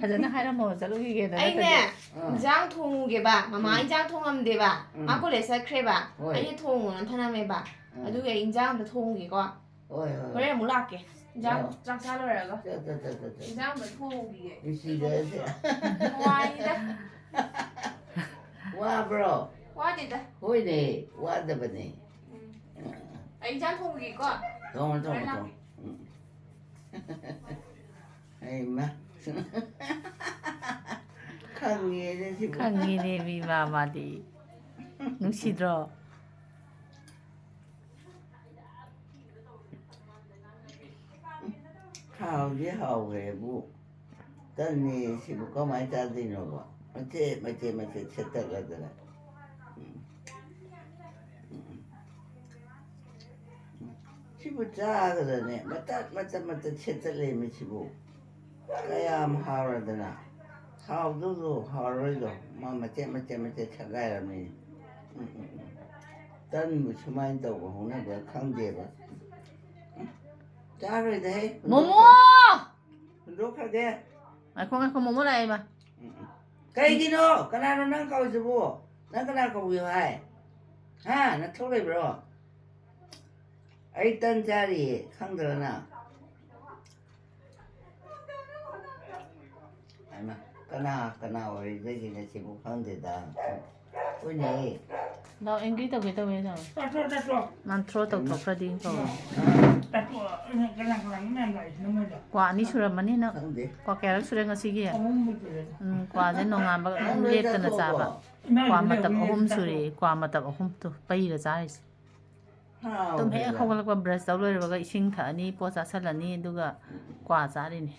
ꯐꯖꯅ ꯍꯥꯏꯔꯝꯃꯣ, ꯆꯠꯂꯨꯈꯤꯒꯦꯅ ꯑꯩꯅꯦ, ꯅꯠꯇ꯭ꯔꯗꯤ꯫ ꯑꯥ꯫ ꯏꯟꯖꯥꯡ ꯊꯣꯡꯉꯨꯒꯦꯕ, ꯃꯃꯥ ꯎꯝ꯫ ꯏꯟꯖꯥꯡ ꯊꯣꯡꯉꯝꯗꯦꯕ, ꯎꯝ꯫ ꯃꯥ ꯀꯣꯂꯦꯖ ꯆꯠꯈ꯭ꯔꯦꯕ, ꯍꯣꯏ꯫ ꯑꯩꯅ ꯊꯣꯡꯉꯣꯅ ꯊꯅꯝꯃꯦꯕ, ꯎꯝ꯫ ꯑꯗꯨꯒꯤ ꯑꯩ ꯏꯟꯖꯥꯡ ꯑꯝꯇ ꯊꯣꯡꯉꯨꯒꯦꯀꯣ꯫ ꯍꯣꯏ, ꯍꯣꯏ꯫ ꯍꯣꯔꯦꯟ ꯑꯃꯨꯛ ꯂꯥꯛꯀꯦ, ꯏꯟꯖꯥꯡ ꯑꯣ꯫ ꯆꯥꯛ ꯆꯥ ꯂꯣꯏꯔꯒ꯫ ꯆꯠ, ꯆꯠ, ꯆꯠ, ꯆꯠ, ꯆꯠ꯫ ꯏꯟꯖꯥꯡ ꯑꯝꯇ ꯊꯣꯡꯉꯨꯈꯤꯒꯦ꯫ ꯅꯨꯡꯁꯤꯗꯦ ꯑꯩꯁꯦ꯫ ꯅꯨꯡꯉꯥꯏꯅꯤꯗ꯫ ꯋꯥꯕ꯭ꯔꯣ? ꯋꯥꯗꯦꯗ꯫ ꯍꯣꯏꯅꯦ, ꯋꯥꯗꯕꯅꯦ꯫ ꯎꯝ꯫ ꯑꯩ ꯏꯟꯖꯥꯡ ꯊꯣꯡꯉꯨꯒꯦꯀꯣ꯫ ꯊꯣꯡꯉꯣ, ꯊꯣꯡꯉꯣ, ꯍꯣꯔꯦꯟ ꯂꯥꯛꯀꯦ꯫ ꯊꯣꯡꯉꯣ꯫ ꯎꯝ꯫ ꯍꯩꯃꯥ꯫ ꯈꯪꯉꯦꯅꯦ ꯁꯤꯕꯨ꯫ ꯈꯪꯉꯦꯅꯦ ꯃꯤ ꯃꯥ, ꯃꯥꯗꯤ꯫ ꯅꯨꯡꯁꯤꯗ꯭ꯔꯣ? ꯍꯥꯎꯗꯤ ꯍꯥꯎꯈ꯭ꯔꯦꯕꯨ꯫ ꯇꯟꯅꯤ ꯁꯤꯕꯨ ꯀꯃꯥꯏꯅ ꯆꯥꯗꯣꯏꯅꯣꯕ? ꯃꯆꯦꯠ, ꯃꯆꯦꯠ, ꯃꯆꯦꯠ ꯁꯦꯠꯇꯠꯂꯗꯅ꯫ ꯎꯝ꯫ ꯎꯝ꯫ ꯁꯤꯕꯨ ꯆꯥꯒꯗ꯭ꯔꯅꯦ? ꯃꯇꯠ, ꯃꯇꯠ, ꯃꯇꯠ ꯁꯦꯠꯇꯠꯂꯦꯃꯤ ꯁꯤꯕꯨ꯫ ꯀꯌꯥꯝ ꯍꯥꯎꯔꯗꯅ꯫ ꯍꯥꯎꯗꯧꯗꯣ ꯍꯥꯎꯔꯣꯏꯗꯣ꯫ ꯃꯥ ꯃꯆꯦꯠ, ꯃꯆꯦꯠ, ꯃꯆꯦꯠ ꯁꯦꯒꯥꯏꯔꯝꯃꯤ꯫ ꯎꯝ, ꯎꯝ, ꯎꯝ꯫ ꯇꯟꯕꯨ ꯁꯨꯃꯥꯏꯅ ꯇꯧꯕ ꯍꯧꯅꯕ꯭ꯔꯥ ꯈꯪꯗꯦꯕ꯫ ꯎꯝ꯫ ꯆꯥꯔꯣꯏꯗꯍꯦ꯫ ꯃꯣꯃꯣ! ꯍꯨꯟꯗꯣꯛꯈ꯭ꯔꯒꯦ꯫ ꯉꯥꯏꯈꯣ, ꯉꯥꯏꯈꯣ, ꯃꯣꯃꯣ ꯂꯥꯛꯑꯦ, ꯏꯃꯥ꯫ ꯎꯝ, ꯎꯝ꯫ ꯀꯩꯒꯤꯅꯣ? ꯀꯅꯥꯅꯣ ꯅꯪ ꯀꯧꯔꯤꯁꯤꯕꯨ? ꯅꯪ ꯀꯅꯥ ꯀꯧꯕꯤꯌꯣ ꯍꯥꯏ? ꯍꯥ? ꯅꯊꯧ ꯂꯩꯕ꯭ꯔꯣ? ꯑꯩ ꯇꯟ ꯆꯥꯔꯤꯌꯦ, ꯈꯪꯗ꯭ꯔꯣ ꯅꯪ? ꯍꯩꯃꯥ, ꯀꯅꯥ, ꯀꯅꯥ ꯑꯣꯏꯔꯤꯕꯒꯤꯅꯣ ꯁꯤꯕꯨ ꯈꯪꯗꯦꯗ꯫ ꯍꯣꯏꯅꯦ꯫ ꯂꯥꯎ, ꯑꯦꯡꯒ꯭ꯔꯤ ꯇꯧꯒꯦ ꯇꯧꯋꯦ ꯂꯥꯎ꯫ ꯆꯠꯊꯣꯛ, ꯆꯠꯊꯣꯛ꯫ ꯃꯥꯟ ꯊ꯭ꯔꯣ ꯇꯧꯊꯣꯛꯈ꯭ꯔꯗꯤ ꯇꯧꯋꯦ꯫ ꯆꯠꯊꯣꯛ, ꯀꯅꯥ, ꯀꯅꯥꯅꯣ ꯃꯌꯥꯝ ꯂꯥꯛꯏꯁꯤꯅ ꯃꯣꯏꯗ? ꯀ꯭ꯋꯥ ꯑꯅꯤ ꯁꯨꯔꯝꯃꯅꯤ ꯅꯪ꯫ ꯈꯪꯗꯦ꯫ ꯀ꯭ꯋꯥ ꯀꯌꯥꯔꯛ ꯁꯨꯔꯦ ꯉꯁꯤꯒꯤ? ꯑꯍꯨꯝꯕꯨ ꯁꯨꯔꯦ꯫ ꯎꯝ, ꯀ꯭ꯋꯥꯁꯦ ꯅꯣꯡꯉꯥꯟꯕꯒ ꯅꯪ ꯑꯗꯨꯝ ꯂꯣꯏ ꯂꯦꯞꯇꯅ ꯆꯥꯕ꯫ ꯆꯠꯊꯣꯛꯑꯕꯣ? ꯏꯃꯥꯒꯤꯗꯤ ꯀ꯭ꯋꯥ ꯃꯇꯞ ꯂꯩꯍꯧꯕꯅꯦ, ꯑꯍꯨꯝ ꯁꯨꯔꯦ꯫ ꯆꯠꯊꯣꯛ꯫ ꯀ꯭ꯋꯥ ꯃꯇꯞ ꯑꯍꯨꯝꯗꯣ ꯄꯩꯔ ꯆꯥꯔꯤꯁꯦ꯫ ꯇꯨꯝ ꯍꯦꯛ ꯍꯥꯎꯕ꯭ꯔꯥ? ꯍꯧꯒꯠꯂꯛꯄ ꯕ꯭ꯔꯁ ꯇꯧ ꯂꯣꯏꯔꯕꯒ ꯏꯁꯤꯡ ꯊꯛꯑꯅꯤ, ꯄꯣꯠ ꯆꯥꯁꯤꯜꯂꯅꯤ, ꯑꯗꯨꯒ ꯀ꯭ꯋꯥ ꯆꯥꯔꯤꯅꯤ꯫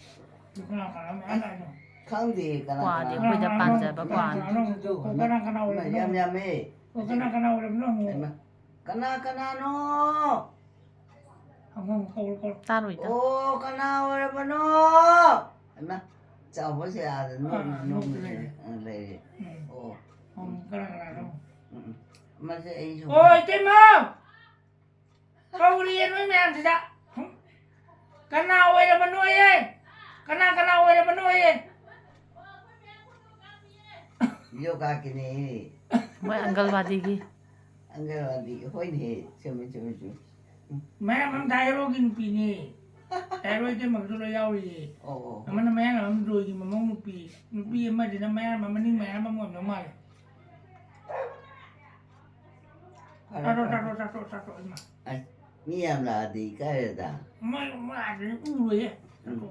ꯀꯅꯥ ꯀꯅꯥ ꯃꯌꯥꯝ ꯂꯥꯛꯏꯅꯣ? ꯈꯪꯗꯦ ꯀꯅꯥ ꯀ꯭ꯋꯥꯗꯤ ꯀꯅꯥ꯫ ꯑꯩꯈꯣꯏꯗ ꯀꯅꯥ ꯀꯅꯥꯅꯣ? ꯄꯥꯟꯖꯕ ꯀꯅꯥ ꯀ꯭ꯋꯥꯅꯤ꯫ ꯀꯅꯥꯅꯣ? ꯀꯅꯥ ꯀꯅꯥ ꯑꯣꯏꯔꯝꯅꯣ? ꯌꯥꯝ ꯌꯥꯝꯃꯦ꯫ ꯑꯣ, ꯀꯅꯥ ꯀꯅꯥ ꯑꯣꯏꯔꯝꯅꯣ ꯍꯪꯉꯣ꯫ ꯍꯩꯃꯥ꯫ ꯀꯅꯥ ꯀꯅꯥꯅꯣ? ꯍꯪꯉꯣ, ꯍꯪꯉꯣ, ꯀꯧꯔꯣ, ꯀꯧꯔꯣ꯫ ꯇꯥꯔꯣꯏꯗ꯫ ꯑꯣ, ꯀꯅꯥ ꯑꯣꯏꯔꯕꯅꯣ? ꯍꯩꯃꯥ, ꯆꯥꯎꯕꯁꯦ ꯑꯥꯗ ꯅꯣꯛꯅ ꯑꯥ, ꯅꯣꯛꯅ ꯅꯣꯛꯅ ꯂꯩꯔꯦ꯫ ꯂꯩꯔꯦ꯫ ꯎꯝ꯫ ꯑꯣ꯫ ꯍꯪꯉꯣ, ꯀꯅꯥ ꯀꯅꯥꯅꯣ? ꯎꯝ, ꯎꯝ꯫ ꯃꯁꯦ ꯑꯩ ꯁꯨꯝ ꯑꯣ, ꯏꯇꯩꯃ! ꯀꯧꯔꯤꯌꯦ ꯅꯣꯏ ꯃꯌꯥꯝꯁꯤꯗ꯫ ꯍꯨꯝ꯫ ꯀꯅꯥ ꯑꯣꯏꯔꯕꯅꯣꯌꯦ? ꯀꯅꯥ, ꯀꯅꯥ ꯑꯣꯏꯔꯕꯅꯣꯌꯦ? ꯌꯣꯒꯥꯒꯤꯅꯦ꯫ ꯃꯣꯏ ꯑꯪꯒꯜꯋꯥꯗꯤꯒꯤ꯫ ꯑꯪꯒꯜꯋꯥꯗꯤ, ꯍꯣꯏꯅꯦ, ꯆꯨꯝꯃꯤ, ꯆꯨꯝꯃꯤ, ꯆꯨꯝꯃꯤ꯫ ꯎꯝ꯫ ꯃꯌꯥꯝ ꯑꯃ ꯊꯥꯏꯔꯣꯒꯤ ꯅꯨꯄꯤꯅꯦ꯫ ꯊꯥꯏꯔꯣꯏ ꯏꯇꯩꯃꯒꯤꯁꯨ ꯂꯣꯏ ꯌꯥꯎꯔꯤꯌꯦ꯫ ꯑꯣ, ꯑꯣ, ꯑꯣ꯫ ꯑꯃꯅ ꯃꯌꯥꯡꯂꯝ ꯂꯣꯏꯒꯤ ꯃꯃꯧ ꯅꯨꯄꯤ, ꯅꯨꯄꯤ ꯑꯃꯁꯤꯅ ꯃꯌꯥꯡꯂꯝ ꯃꯅꯤꯡ ꯃꯌꯥꯝ ꯑꯃ ꯑꯣꯏꯔꯝꯗꯧ ꯃꯥꯜꯂꯦ꯫ ꯐꯔꯦ, ꯇꯥꯔꯣ, ꯐꯔꯦ꯫ ꯇꯥꯔꯣ, ꯇꯥꯔꯣ, ꯇꯥꯔꯣ, ꯏꯃꯥ꯫ ꯑꯁ, ꯃꯤ ꯌꯥꯝ ꯂꯥꯛꯑꯗꯤ ꯏꯀꯥꯏꯔꯦꯗ꯫ ꯃꯣꯏ, ꯃꯣꯏ ꯑꯥꯗꯗꯤ ꯎꯔꯣꯏꯌꯦ꯫ ꯎꯝ꯫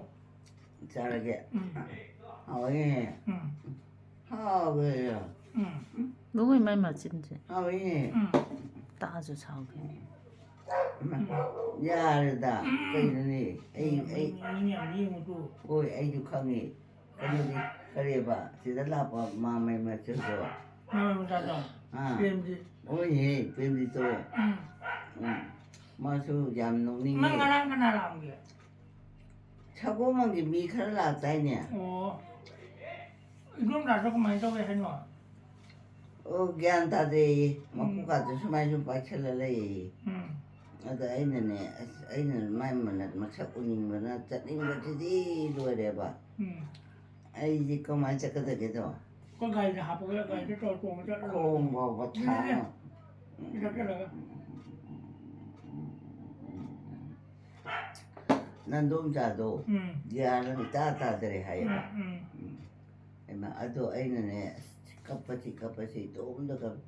ꯆꯥꯔꯒꯦ꯫ ꯎꯝ꯫ ꯍꯥꯎꯋꯦ꯫ ꯎꯝ꯫ ꯍꯥꯎꯋꯦ꯫ ꯎꯝ꯫ ꯎꯝ꯫ ꯕꯨꯡꯉꯣ ꯏꯃꯥꯏ ꯃꯆꯤꯟꯁꯦ꯫ ꯍꯥꯎꯋꯦ꯫ ꯎꯝ꯫ ꯇꯥꯁꯨ ꯁꯥꯎꯈꯤ꯫ ꯎꯝ꯫ ꯌꯥꯔꯦꯗ꯫ ꯀꯩꯅꯣꯅꯦ? ꯑꯩ ꯑꯩ ꯃꯤ ꯃꯌꯥꯝ ꯌꯦꯡꯉꯨꯗꯣ꯫ ꯍꯣꯏ, ꯑꯩꯁꯨ ꯈꯪꯉꯤ꯫ ꯀꯩꯅꯣꯗꯤ, ꯀꯔꯤꯕ, ꯁꯤꯗ ꯂꯥꯛꯄ ꯃꯥꯃꯩ ꯃꯆꯨꯗꯣ? ꯃꯥꯃꯩ ꯃꯆꯥꯗꯣ? ꯑꯥ꯫ ꯄ꯭ꯔꯦꯝꯖꯤꯠ꯫ ꯍꯣꯏꯅꯦ, ꯄ꯭ꯔꯦꯝꯖꯤꯠꯇꯣ꯫ ꯎꯝ꯫ ꯎꯝ꯫ ꯃꯥꯁꯨ ꯌꯥꯝ ꯅꯣꯛꯅꯤꯡꯉꯦ꯫ ꯅꯪ ꯉꯔꯥꯡ ꯀꯅꯥ ꯂꯥꯛꯑꯝꯒꯦ? ꯁꯒꯣꯜꯕꯟꯒꯤ ꯃꯤ ꯈꯔ ꯂꯥꯛꯇꯥꯏꯅꯦ? ꯑꯣ꯫ ꯏꯗꯣꯝꯆꯥꯗꯣ ꯀꯃꯥꯏꯅ ꯇꯧꯋꯦ ꯍꯥꯏꯅꯣ? ꯑꯣ, ꯒ꯭ꯌꯥꯟ ꯇꯥꯗꯦꯌꯦ꯫ ꯎꯝ꯫ ꯃꯀꯣꯛꯀꯥꯗꯣ ꯁꯨꯃꯥꯏꯅ ꯁꯨꯝ ꯄꯥꯏꯁꯜꯂ ꯂꯩꯌꯦ꯫ ꯎꯝ꯫ ꯑꯗ ꯑꯩꯅꯅꯦ, ꯑꯁ, ꯑꯩꯅ ꯃꯥꯏ ꯃꯅ-, ꯃꯁꯛ ꯎꯅꯤꯡꯕꯅ ꯆꯠꯅꯤꯡꯕꯁꯤꯗꯤ ꯂꯣꯏꯔꯦꯕ꯫ ꯎꯝ꯫ ꯑꯩꯗꯤ ꯀꯃꯥꯏꯅ ꯆꯠꯀꯗꯒꯦꯗꯣ? ꯑꯩꯈꯣꯏ ꯒꯥꯔꯤꯗ ꯍꯥꯞꯄꯒ ꯒꯥꯔꯤꯗ ꯇꯧꯔ ꯇꯣꯡꯉ ꯆꯠꯂꯣ꯫ ꯈꯣꯡ ꯐꯥꯎꯕ ꯊꯥꯡꯉ꯫ ꯁꯤꯗ ꯆꯠꯂꯒ꯫ ꯅꯟꯗꯣꯝꯆꯥꯗꯣ ꯎꯝ꯫ ꯒ꯭ꯌꯥꯟ ꯑꯃ ꯏꯇꯥ ꯇꯥꯗ꯭ꯔꯦ ꯍꯥꯏꯌꯦꯕ꯫ ꯎꯝ, ꯎꯝ꯫ ꯎꯝ꯫ ꯍꯩꯃꯥ, ꯑꯗꯣ ꯑꯩꯅꯅꯦ, ꯑꯁ, ꯀꯞꯄꯁꯤ, ꯀꯞꯄꯁꯤ, ꯏꯇꯣꯝꯇ ꯀꯞ-,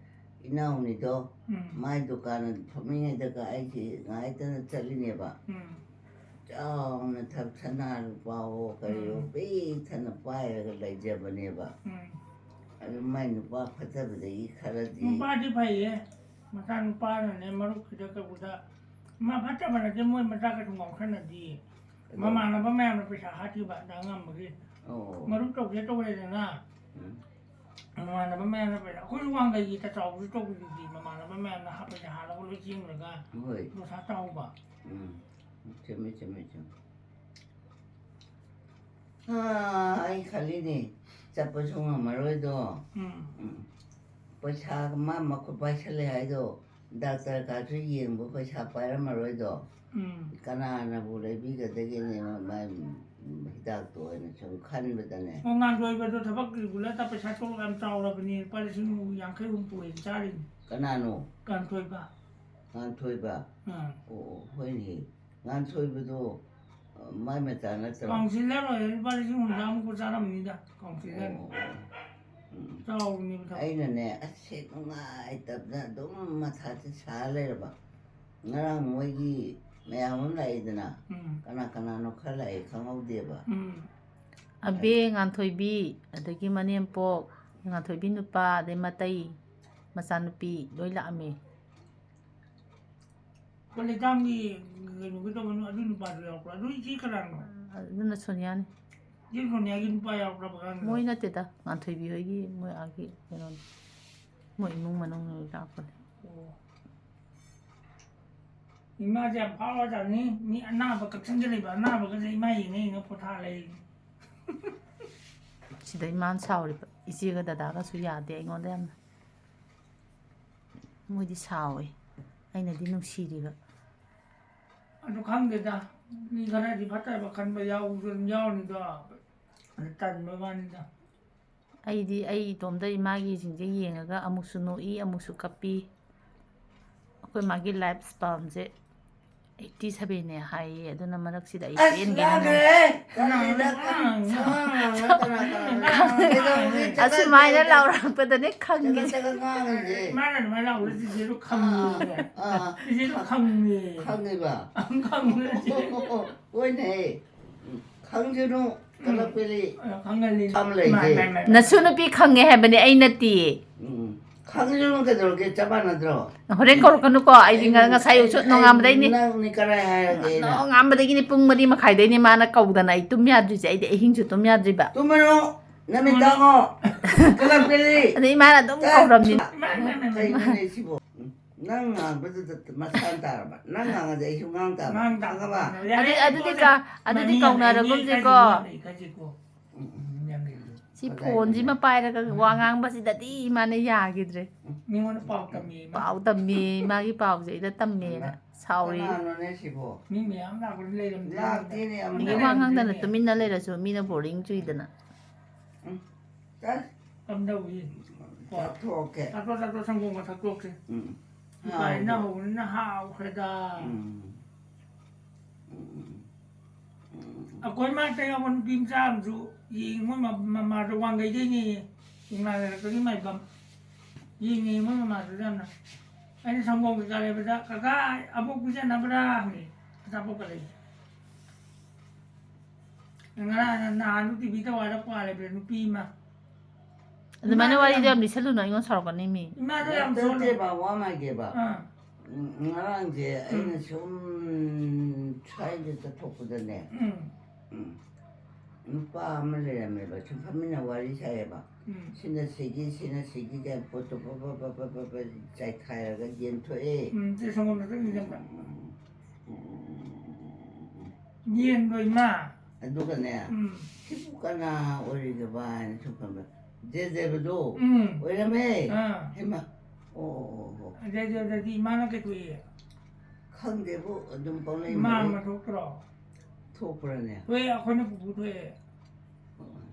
ꯏꯅꯥꯎꯅꯤꯗꯣ ꯎꯝ꯫ ꯃꯥꯏ ꯗꯨꯀꯥꯟ ꯐꯝꯃꯤꯉꯩꯗꯒ ꯑꯩꯁꯦ ꯉꯥꯏꯇꯅ ꯆꯠꯂꯤꯅꯦꯕ꯫ ꯎꯝ꯫ ꯆꯥꯎꯅ ꯊꯛ-, ꯁꯅꯥ ꯂꯨꯄꯥꯋꯣ ꯀꯔꯤꯋꯣ ꯎꯝ꯫ ꯄꯤꯛ ꯊꯟꯅ ꯄꯥꯏꯔꯒ ꯂꯩꯖꯕꯅꯦꯕ꯫ ꯎꯝ꯫ ꯑꯗꯨ ꯃꯥꯏ ꯅꯨꯄꯥ ꯐꯠꯇꯕꯗꯒꯤ ꯈꯔꯗꯤ ꯅꯨꯄꯥꯗꯤ ꯐꯩꯌꯦ꯫ ꯃꯆꯥ ꯅꯨꯄꯥꯅꯅꯦ ꯃꯔꯨꯞ ꯈꯤꯇ ꯇꯧꯕꯗ ꯃꯥ ꯐꯠꯇꯕ ꯅꯠꯇꯦ, ꯃꯣꯏ ꯃꯆꯥ ꯀꯩꯁꯨ ꯉꯥꯎꯁꯟꯅꯗꯤꯌꯦ꯫ ꯀꯩꯗꯧꯕ? ꯃꯃꯥꯟꯅꯕ ꯃꯌꯥꯝꯅ ꯄꯩꯁꯥ ꯍꯥꯠꯈꯤꯕ ꯑꯗ ꯑꯉꯝꯕꯒꯤ꯫ ꯑꯣ꯫ ꯃꯔꯨꯞ ꯇꯧꯒꯦ ꯇꯧꯔꯦꯗꯅ꯫ ꯎꯝ꯫ ꯃꯃꯥꯟꯅꯕ ꯃꯌꯥꯝꯅ ꯄꯩꯁꯥ, ꯑꯩꯈꯣꯏꯁꯨ ꯋꯥꯡꯒꯩꯒꯤ ꯇꯆꯥꯎꯕꯁꯨ ꯇꯧꯕꯗꯨꯗꯤ ꯃꯃꯥꯟꯅꯕ ꯃꯌꯥꯝꯅ ꯍꯥ-, ꯄꯩꯁꯥ ꯍꯥꯠꯂꯒ ꯂꯣꯏ ꯆꯦꯟꯈ꯭ꯔꯒ ꯍꯣꯏ꯫ ꯗꯣꯁꯥ ꯇꯥꯍꯧꯕ꯫ ꯎꯝ꯫ ꯆꯨꯝꯃꯦ, ꯆꯨꯝꯃꯦ, ꯆꯨꯝꯃꯦ꯫ ꯑꯥ, ꯑꯩ ꯈꯜꯂꯤꯅꯦ, ꯆꯠꯄꯁꯨ ꯉꯝꯃꯔꯣꯏꯗꯣ꯫ ꯎꯝ꯫ ꯎꯝ꯫ ꯄꯩꯁꯥ ꯃꯥ ꯃꯈꯨꯠ ꯄꯥꯏꯁꯜꯂꯦ ꯍꯥꯏꯗꯣ, ꯗꯥꯛꯇꯔ ꯀꯥꯁꯨ ꯌꯦꯡꯕ ꯄꯩꯁꯥ ꯄꯥꯏꯔꯝꯃꯔꯣꯏꯗꯣ꯫ ꯎꯝ꯫ ꯀꯅꯥꯅꯕꯨ ꯂꯩꯕꯤꯒꯗꯒꯦꯅꯦ, ꯃꯥ-, ꯃꯥꯏ ꯍꯤꯗꯥꯛꯇꯣ ꯑꯣꯏꯅ ꯁꯨꯝ ꯈꯟꯕꯗꯅꯦ꯫ ꯑꯣ, ꯉꯥꯟꯊꯣꯏꯕꯗꯣ ꯊꯕꯛ regular ꯇ ꯄꯩꯁꯥ ꯇꯣꯂꯣꯞ ꯌꯥꯝ ꯆꯥꯎꯔꯕꯅꯤ, ꯂꯨꯄꯥ ꯂꯤꯁꯤꯡ ꯌꯥꯡꯈꯩ ꯍꯨꯝꯐꯨ ꯍꯦꯟꯅ ꯆꯥꯔꯤꯅꯤ꯫ ꯀꯅꯥꯅꯣ? ꯉꯥꯟꯊꯣꯏꯕ꯫ ꯉꯥꯟꯊꯣꯏꯕ? ꯑꯥ꯫ ꯑꯣ, ꯑꯣ, ꯍꯣꯏꯅꯦ꯫ ꯉꯥꯟꯊꯣꯏꯕꯗꯣ, ꯑ, ꯃꯥꯏ ꯃꯆꯥ ꯅꯠꯇ꯭ꯔꯣ? Councillor ꯑꯣꯏꯔꯦ, ꯂꯨꯄꯥ ꯂꯤꯁꯤꯡ ꯍꯨꯝꯗ꯭ꯔꯥꯃꯨꯛ ꯆꯥꯔꯝꯃꯅꯤꯗ, councillor꯫ ꯑꯣ, ꯑꯣ, ꯑꯣ꯫ ꯎꯝ꯫ ꯆꯥꯎꯕꯅꯦꯕ ꯊꯕꯛ꯫ ꯑꯩꯅꯅꯦ, ꯑꯁ, ꯍꯦꯛ ꯅꯨꯡꯉꯥꯏꯇꯕꯅ ꯑꯗꯨꯝ ꯃꯊꯥꯁꯦ ꯁꯥ ꯂꯩꯔꯕ꯫ ꯉꯔꯥꯡ ꯃꯣꯏꯒꯤ ꯃꯌꯥꯝ ꯑꯃ ꯂꯥꯛꯏꯗꯅ, ꯎꯝ꯫ ꯀꯅꯥ ꯀꯅꯥꯅꯣ ꯈꯔ ꯂꯥꯛꯑꯦ ꯈꯪꯍꯧꯗꯦꯕ꯫ ꯎꯝ꯫ ꯑꯕꯦ, ꯉꯥꯟꯊꯣꯏꯕꯤ, ꯑꯗꯒꯤ ꯃꯅꯦꯝꯄꯣꯛ, ꯉꯥꯟꯊꯣꯏꯕꯤ ꯅꯨꯄꯥ, ꯑꯗꯩ ꯃꯇꯩ ꯃꯆꯥꯅꯨꯄꯤ ꯂꯣꯏ ꯂꯥꯛꯑꯝꯃꯦ꯫ ꯄꯣꯂꯦꯇꯥꯝꯒꯤ ꯀꯩꯅꯣꯒꯤ ꯇꯧꯕ ꯑꯗꯨ ꯅꯨꯄꯥꯗꯨ ꯌꯥꯎꯔꯛꯄ꯭ꯔꯥ? ꯑꯗꯨ ꯏꯆꯦ ꯀꯅꯥꯅꯣ? ꯑꯗꯨꯅ ꯁꯣꯅꯤꯌꯥꯅꯤ꯫ ꯏꯆꯦ ꯁꯣꯅꯤꯌꯥꯒꯤ ꯅꯨꯄꯥ ꯌꯥꯎꯔꯛꯄ꯭ꯔꯥ ꯑꯉꯥꯡꯗꯣ? ꯃꯣꯏ ꯅꯠꯇꯦꯗ, ꯉꯥꯟꯊꯣꯏꯕꯤ ꯍꯣꯏꯒꯤ, ꯃꯣꯏ ꯑꯥꯒꯤ ꯀꯩꯅꯣꯅꯤ꯫ ꯃꯣꯏ ꯏꯃꯨꯡ ꯃꯅꯨꯡ ꯂꯣꯏ ꯂꯥꯛꯄꯅꯦ꯫ ꯑꯣ꯫ ꯏꯃꯥꯁꯦ ꯌꯥꯝ ꯐꯥꯎꯔꯖꯥꯠꯅꯤ꯫ ꯃꯤ ꯑꯅꯥꯕ ꯀꯛꯆꯤꯡꯗ ꯂꯩꯕ ꯑꯅꯥꯕꯒꯁꯦ ꯏꯃꯥ ꯌꯦꯡꯉ ꯌꯦꯡꯉ ꯄꯣꯊꯥ ꯂꯩ꯫ ꯁꯤꯗ ꯏꯃꯥꯅ ꯁꯥꯎꯔꯤꯕ꯫ ꯏꯆꯦꯒ ꯗꯗꯥꯒꯁꯨ ꯌꯥꯗꯦ ꯑꯩꯉꯣꯟꯗ ꯌꯥꯝꯅ꯫ ꯃꯣꯏꯗꯤ ꯁꯥꯎꯋꯦ꯫ ꯑꯩꯅꯗꯤ ꯅꯨꯡꯁꯤꯔꯤꯕ꯫ ꯑꯗꯨ ꯈꯪꯗꯦꯗ꯫ ꯃꯤ ꯈꯔꯗꯤ ꯐꯠꯇꯕ ꯈꯟꯕ ꯌꯥꯎꯕꯁꯨ ꯑꯗꯨꯝ ꯌꯥꯎꯔꯅꯤꯗꯣ꯫ ꯑꯗꯨ ꯇꯟꯕ ꯋꯥꯅꯤꯗ꯫ ꯑꯩꯗꯤ ꯑꯩ ꯏꯇꯣꯝꯇ ꯏꯃꯥꯒꯤꯁꯤꯡꯁꯦ ꯌꯦꯡꯉꯒ ꯑꯃꯨꯛꯁꯨ ꯅꯣꯛꯏ, ꯑꯃꯨꯛꯁꯨ ꯀꯞꯄꯤ꯫ ꯑꯩꯈꯣꯏ ꯃꯥꯒꯤ ꯂꯥꯏꯐ ꯁ꯭ꯄꯥꯝꯁꯦ ꯑꯩꯠꯇꯤ ꯁꯚꯦꯟꯅꯦ ꯍꯥꯏꯌꯦ꯫ ꯑꯗꯨꯅ ꯃꯔꯛꯁꯤꯗ ꯑꯩ ꯑꯁ, ꯄꯦꯟꯒꯦꯅ ꯉꯥꯡꯈ꯭ꯔꯦꯍꯦ! ꯀꯔꯤꯅꯣ? ꯉꯥꯡ-, ꯉꯥꯡ-, ꯉꯥꯡ-, ꯉꯥꯡ-, ꯉꯥꯡ-, ꯉꯥꯡ-, ꯉꯥꯡ-, ꯉꯥꯡ-, ꯉꯥꯡ-, ꯀꯩꯗꯧꯕꯒꯤ ꯆꯒꯠ ꯑꯁꯨꯃꯥꯏꯅ ꯆꯒꯠ ꯂꯥꯎꯔꯛꯄꯗꯅꯦ ꯈꯪꯉꯤꯁꯦ꯫ ꯆꯒꯠ ꯆꯒꯠ ꯉꯥꯡꯉꯤꯁꯦ? ꯃꯥꯅ ꯑꯗꯨꯃꯥꯏꯅ ꯂꯥꯎꯕꯗ ꯆꯤꯆꯦꯗꯣ ꯈꯪꯉꯦ꯫ ꯑꯥ, ꯑꯥ꯫ ꯆꯤꯆꯦꯗꯣ ꯈꯪꯉꯦ꯫ ꯈꯪꯉꯦꯕ? ꯈꯪꯉꯦ, ꯆꯤꯆꯦ꯫ ꯍꯣꯏꯅꯦ꯫ ꯈꯪꯖꯅꯨ, ꯀꯂꯛꯄꯤꯔꯤ꯫ ꯈꯪꯍꯜꯂꯤ꯫ ꯊꯝ ꯂꯩꯁꯦ꯫ ꯃꯥ, ꯃꯥ, ꯃꯥ, ꯃꯥ꯫ ꯅꯁꯨ ꯅꯨꯄꯤ ꯈꯪꯉꯦ ꯍꯥꯏꯕꯅꯦ, ꯑꯩ ꯅꯠꯇꯤꯌꯦ꯫ ꯎꯝ꯫ ꯈꯪꯖꯅꯨ ꯀꯩꯗꯧꯔꯒꯦ, ꯆꯞ ꯃꯥꯟꯅꯗ꯭ꯔꯣ? ꯍꯣꯔꯦꯟ ꯀꯧꯔꯛꯀꯅꯨꯀꯣ, ꯑꯩꯗꯤ ꯉ-, ꯑꯩ, ꯉꯁꯥꯏ ꯑꯌꯨꯛꯁꯨ ꯑꯩ, ꯅꯣꯡꯉꯥꯟꯕꯗꯩꯅꯤ꯫ ꯅꯪꯅꯤ ꯀꯔꯥꯏ ꯍꯥꯏꯔꯒꯦ ꯑꯩꯅ? ꯅꯣꯡꯉꯥꯟꯕꯗꯒꯤꯅꯤ ꯄꯨꯡ ꯃꯔꯤ ꯃꯈꯥꯏꯗꯩꯅꯤ ꯃꯥꯅ ꯀꯧꯗꯅ ꯑꯩ ꯇꯨꯝ ꯌꯥꯗ꯭ꯔꯤꯁꯦ, ꯑꯩꯗꯤ ꯑꯍꯤꯡꯁꯨ ꯇꯨꯝ ꯌꯥꯗ꯭ꯔꯤꯕ꯫ ꯇꯨꯝꯃꯅꯨ, ꯅꯃꯤꯠ ꯇꯥꯡꯉꯣ, ꯀꯂꯛꯄꯤꯔꯤ꯫ ꯑꯗꯩ ꯏꯃꯥꯅ ꯑꯗꯨꯝ ꯇꯠ-, ꯀꯧꯔꯝꯅꯤ꯫ ꯀꯩꯅꯣꯅꯦ ꯁꯤꯕꯣ? ꯎꯝ, ꯅꯪ ꯉꯥꯡꯕꯗꯨꯗ ꯃꯁꯥꯅ ꯇꯥꯔꯕ꯫ ꯅꯪ ꯉꯥꯡꯉꯗꯤ ꯑꯩꯁꯨ ꯉꯥꯡ ꯇꯥꯕ꯫ ꯉꯥꯡ ꯇꯥꯕ꯫ ꯈꯪꯉꯕ? ꯌꯥꯔꯦ, ꯑꯗꯨ, ꯑꯗꯨꯗꯤ ꯇꯣꯛꯑꯁꯦ꯫ ꯀ-, ꯑꯗꯨꯗꯤ ꯃꯃꯤꯡ ꯌꯥꯝ ꯀꯧꯅꯔꯒꯨꯝꯁꯤꯀꯣ꯫ ꯂꯩꯅꯩ, ꯀꯥꯏꯁꯦꯀꯣ꯫ ꯎꯝ, ꯎꯝ, ꯌꯥꯝ ꯂꯩꯕꯗꯣ꯫ ꯁꯤ ꯐꯣꯟꯁꯤ ꯃꯄꯥꯏꯔꯒ ꯋꯥ ꯉꯥꯡꯕꯁꯤꯗꯗꯤ ꯏꯃꯥꯅ ꯌꯥꯈꯤꯗ꯭ꯔꯦ꯫ ꯃꯤꯉꯣꯟꯗ ꯄꯥꯎ ꯇꯝꯃꯤ ꯏꯃꯥ꯫ ꯄꯥꯎ ꯇꯝꯃꯤ, ꯃꯥꯒꯤ ꯄꯥꯎꯁꯦ ꯑꯩꯗ ꯇꯝꯃꯦꯅ ꯁꯥꯎꯔꯤ꯫ ꯀꯅꯥꯅꯣꯅꯦ ꯁꯤꯕꯣ? ꯃꯤ ꯃꯌꯥꯝ ꯂꯥꯛꯄꯗ ꯂꯩꯔꯝꯗ꯭ꯔꯦ꯫ ꯂꯥꯛꯇꯦꯅꯦ, ꯑꯃꯨꯛ ꯃꯤ ꯋꯥ ꯉꯥꯡꯗꯅ ꯂꯩꯔꯝꯗ꯭ꯔꯦꯅꯦ꯫ ꯇꯨꯃꯤꯟꯅ ꯂꯩꯔꯁꯨ ꯃꯤꯅ ꯕꯣꯔꯤꯡ ꯆꯨꯏꯗꯅ꯫ ꯎꯝ, ꯆꯠ꯫ ꯀꯝꯗꯧꯏ? ꯆꯥꯊꯣꯛꯀꯦ꯫ ꯆꯥꯊꯣꯛ, ꯆꯥꯊꯣꯛ, ꯁꯪꯒꯣꯝꯒ ꯊꯛꯇꯣꯛꯁꯦ꯫ ꯎꯝ꯫ ꯏꯀꯥꯏꯅ ꯍꯥꯎꯕ꯭ꯔꯣ? ꯍꯧꯕꯅꯤꯅ ꯍꯥꯎꯈ꯭ꯔꯦꯗ꯫ ꯎꯝ꯫ ꯎꯝ꯫ ꯑꯩꯈꯣꯏ ꯃꯔꯛꯇ ꯌꯥꯎꯕ ꯅꯨꯄꯤ ꯃꯆꯥ ꯑꯃꯁꯨ ꯌꯦꯡꯉꯤ, ꯃꯣꯏ ꯃ-, ꯃꯃꯥꯗꯣ ꯋꯥꯡꯒꯩꯗꯩꯅꯦꯌꯦ꯫ ꯀꯪꯂꯥ ꯂꯩꯔꯛꯇꯒꯤ ꯃꯥꯏꯕꯝ꯫ ꯌꯦꯡꯉꯤ ꯃꯣꯏ ꯃꯃꯥꯗꯨꯁꯨ ꯌꯥꯝꯅ꯫ ꯑꯩꯅ ꯁꯪꯒꯣꯝ ꯀꯩꯀꯥ ꯂꯩꯕꯗ, "ꯀꯀꯥ, ꯑꯕꯣꯛ ꯄꯤꯖꯅꯕ꯭ꯔꯥ?" ꯍꯪꯉꯤ꯫ ꯑꯆꯥꯄꯣꯠꯀ ꯂꯩ꯫ ꯉꯔꯥꯡ ꯅꯍꯥꯟꯗꯨ ꯇꯤ ꯚꯤ ꯇꯧꯔꯒ ꯄꯥꯜꯂꯦꯕ ꯅꯨꯄꯤ ꯑꯃ꯫ ꯑꯗꯨꯃꯥꯏꯅ ꯏꯃꯥꯗꯣ ꯋꯥꯔꯤꯗꯣ ꯌꯥꯝ ꯌꯥꯝ ꯂꯤꯁꯜꯂꯨꯅꯨ, ꯑꯩꯉꯣꯟꯗ ꯁꯥꯎꯔꯛꯀꯅꯤ ꯃꯤ꯫ ꯏꯃꯥꯗꯣ ꯌꯥꯝ ꯁꯣꯜꯂꯦ꯫ ꯅꯠꯇꯦꯕ, ꯋꯥ ꯑꯃ ꯍꯥꯏꯒꯦꯕ꯫ ꯑꯥ꯫ ꯎꯝ, ꯉꯔꯥꯡꯁꯦ ꯑꯩꯅ ꯎꯝ꯫ ꯁꯨꯝ ꯁ꯭ꯋꯥꯏꯗ ꯆꯠꯊꯣꯛꯄꯗꯅꯦ, ꯎꯝ꯫ ꯎꯝ, ꯅꯨꯄꯥ ꯑꯃ ꯂꯩꯔꯝꯃꯦꯕ, ꯁꯨꯝ ꯐꯝꯃꯤꯟꯅ ꯋꯥꯔꯤ ꯁꯥꯏꯌꯦꯕ꯫ ꯎꯝ꯫ ꯁꯤꯅ ꯁꯤꯒꯤ, ꯁꯤꯅ ꯁꯤꯒꯤ ꯀꯥꯏꯅ ꯄꯣꯠꯇꯣ ꯄ-, ꯄ-, ꯆꯥꯏꯈꯥꯏꯔꯒ ꯌꯦꯟꯊꯣꯛꯑꯦ꯫ ꯎꯝ, ꯆꯦ ꯁꯪꯒꯣꯝꯗ ꯆꯪꯉꯤꯁꯦ ꯑꯝꯇ꯫ ꯎꯝ, ꯎꯝ, ꯎꯝ, ꯎꯝ, ꯎꯝ, ꯎꯝ꯫ ꯌꯦꯟꯗꯣ ꯏꯃꯥ꯫ ꯑꯗꯨꯒꯅꯦ, ꯎꯝ꯫ "ꯁꯤꯕꯨ ꯀꯅꯥ ꯑꯣꯏꯔꯤꯒꯦꯕ?" ꯍꯥꯏꯅ ꯁꯨꯝ ꯈꯟꯕ꯫ ꯖꯦꯖꯦꯕꯗꯣ ꯎꯝ꯫ ꯑꯣꯏꯔꯝꯃꯦ꯫ ꯑꯥ꯫ ꯍꯩꯃꯥ꯫ ꯑꯣ, ꯑꯣ, ꯑꯣ, ꯑꯣ꯫ ꯖꯦꯖꯦꯕꯗꯗꯤ ꯏꯃꯥꯅ ꯀꯩꯊꯣꯛꯏ? ꯈꯪꯗꯦꯕꯨ, ꯑꯗꯨꯝ ꯄꯪꯂꯩ ꯃꯥ ꯃꯔꯩ꯫ ꯑꯃ ꯊꯣꯛꯇ꯭ꯔꯣ? ꯊꯣꯛꯄ꯭ꯔꯅꯦ? ꯊꯣꯛꯑꯦ, ꯑꯩꯈꯣꯏꯅ ꯄꯨꯄꯨ ꯊꯣꯛꯑꯦ꯫ ꯑꯣ,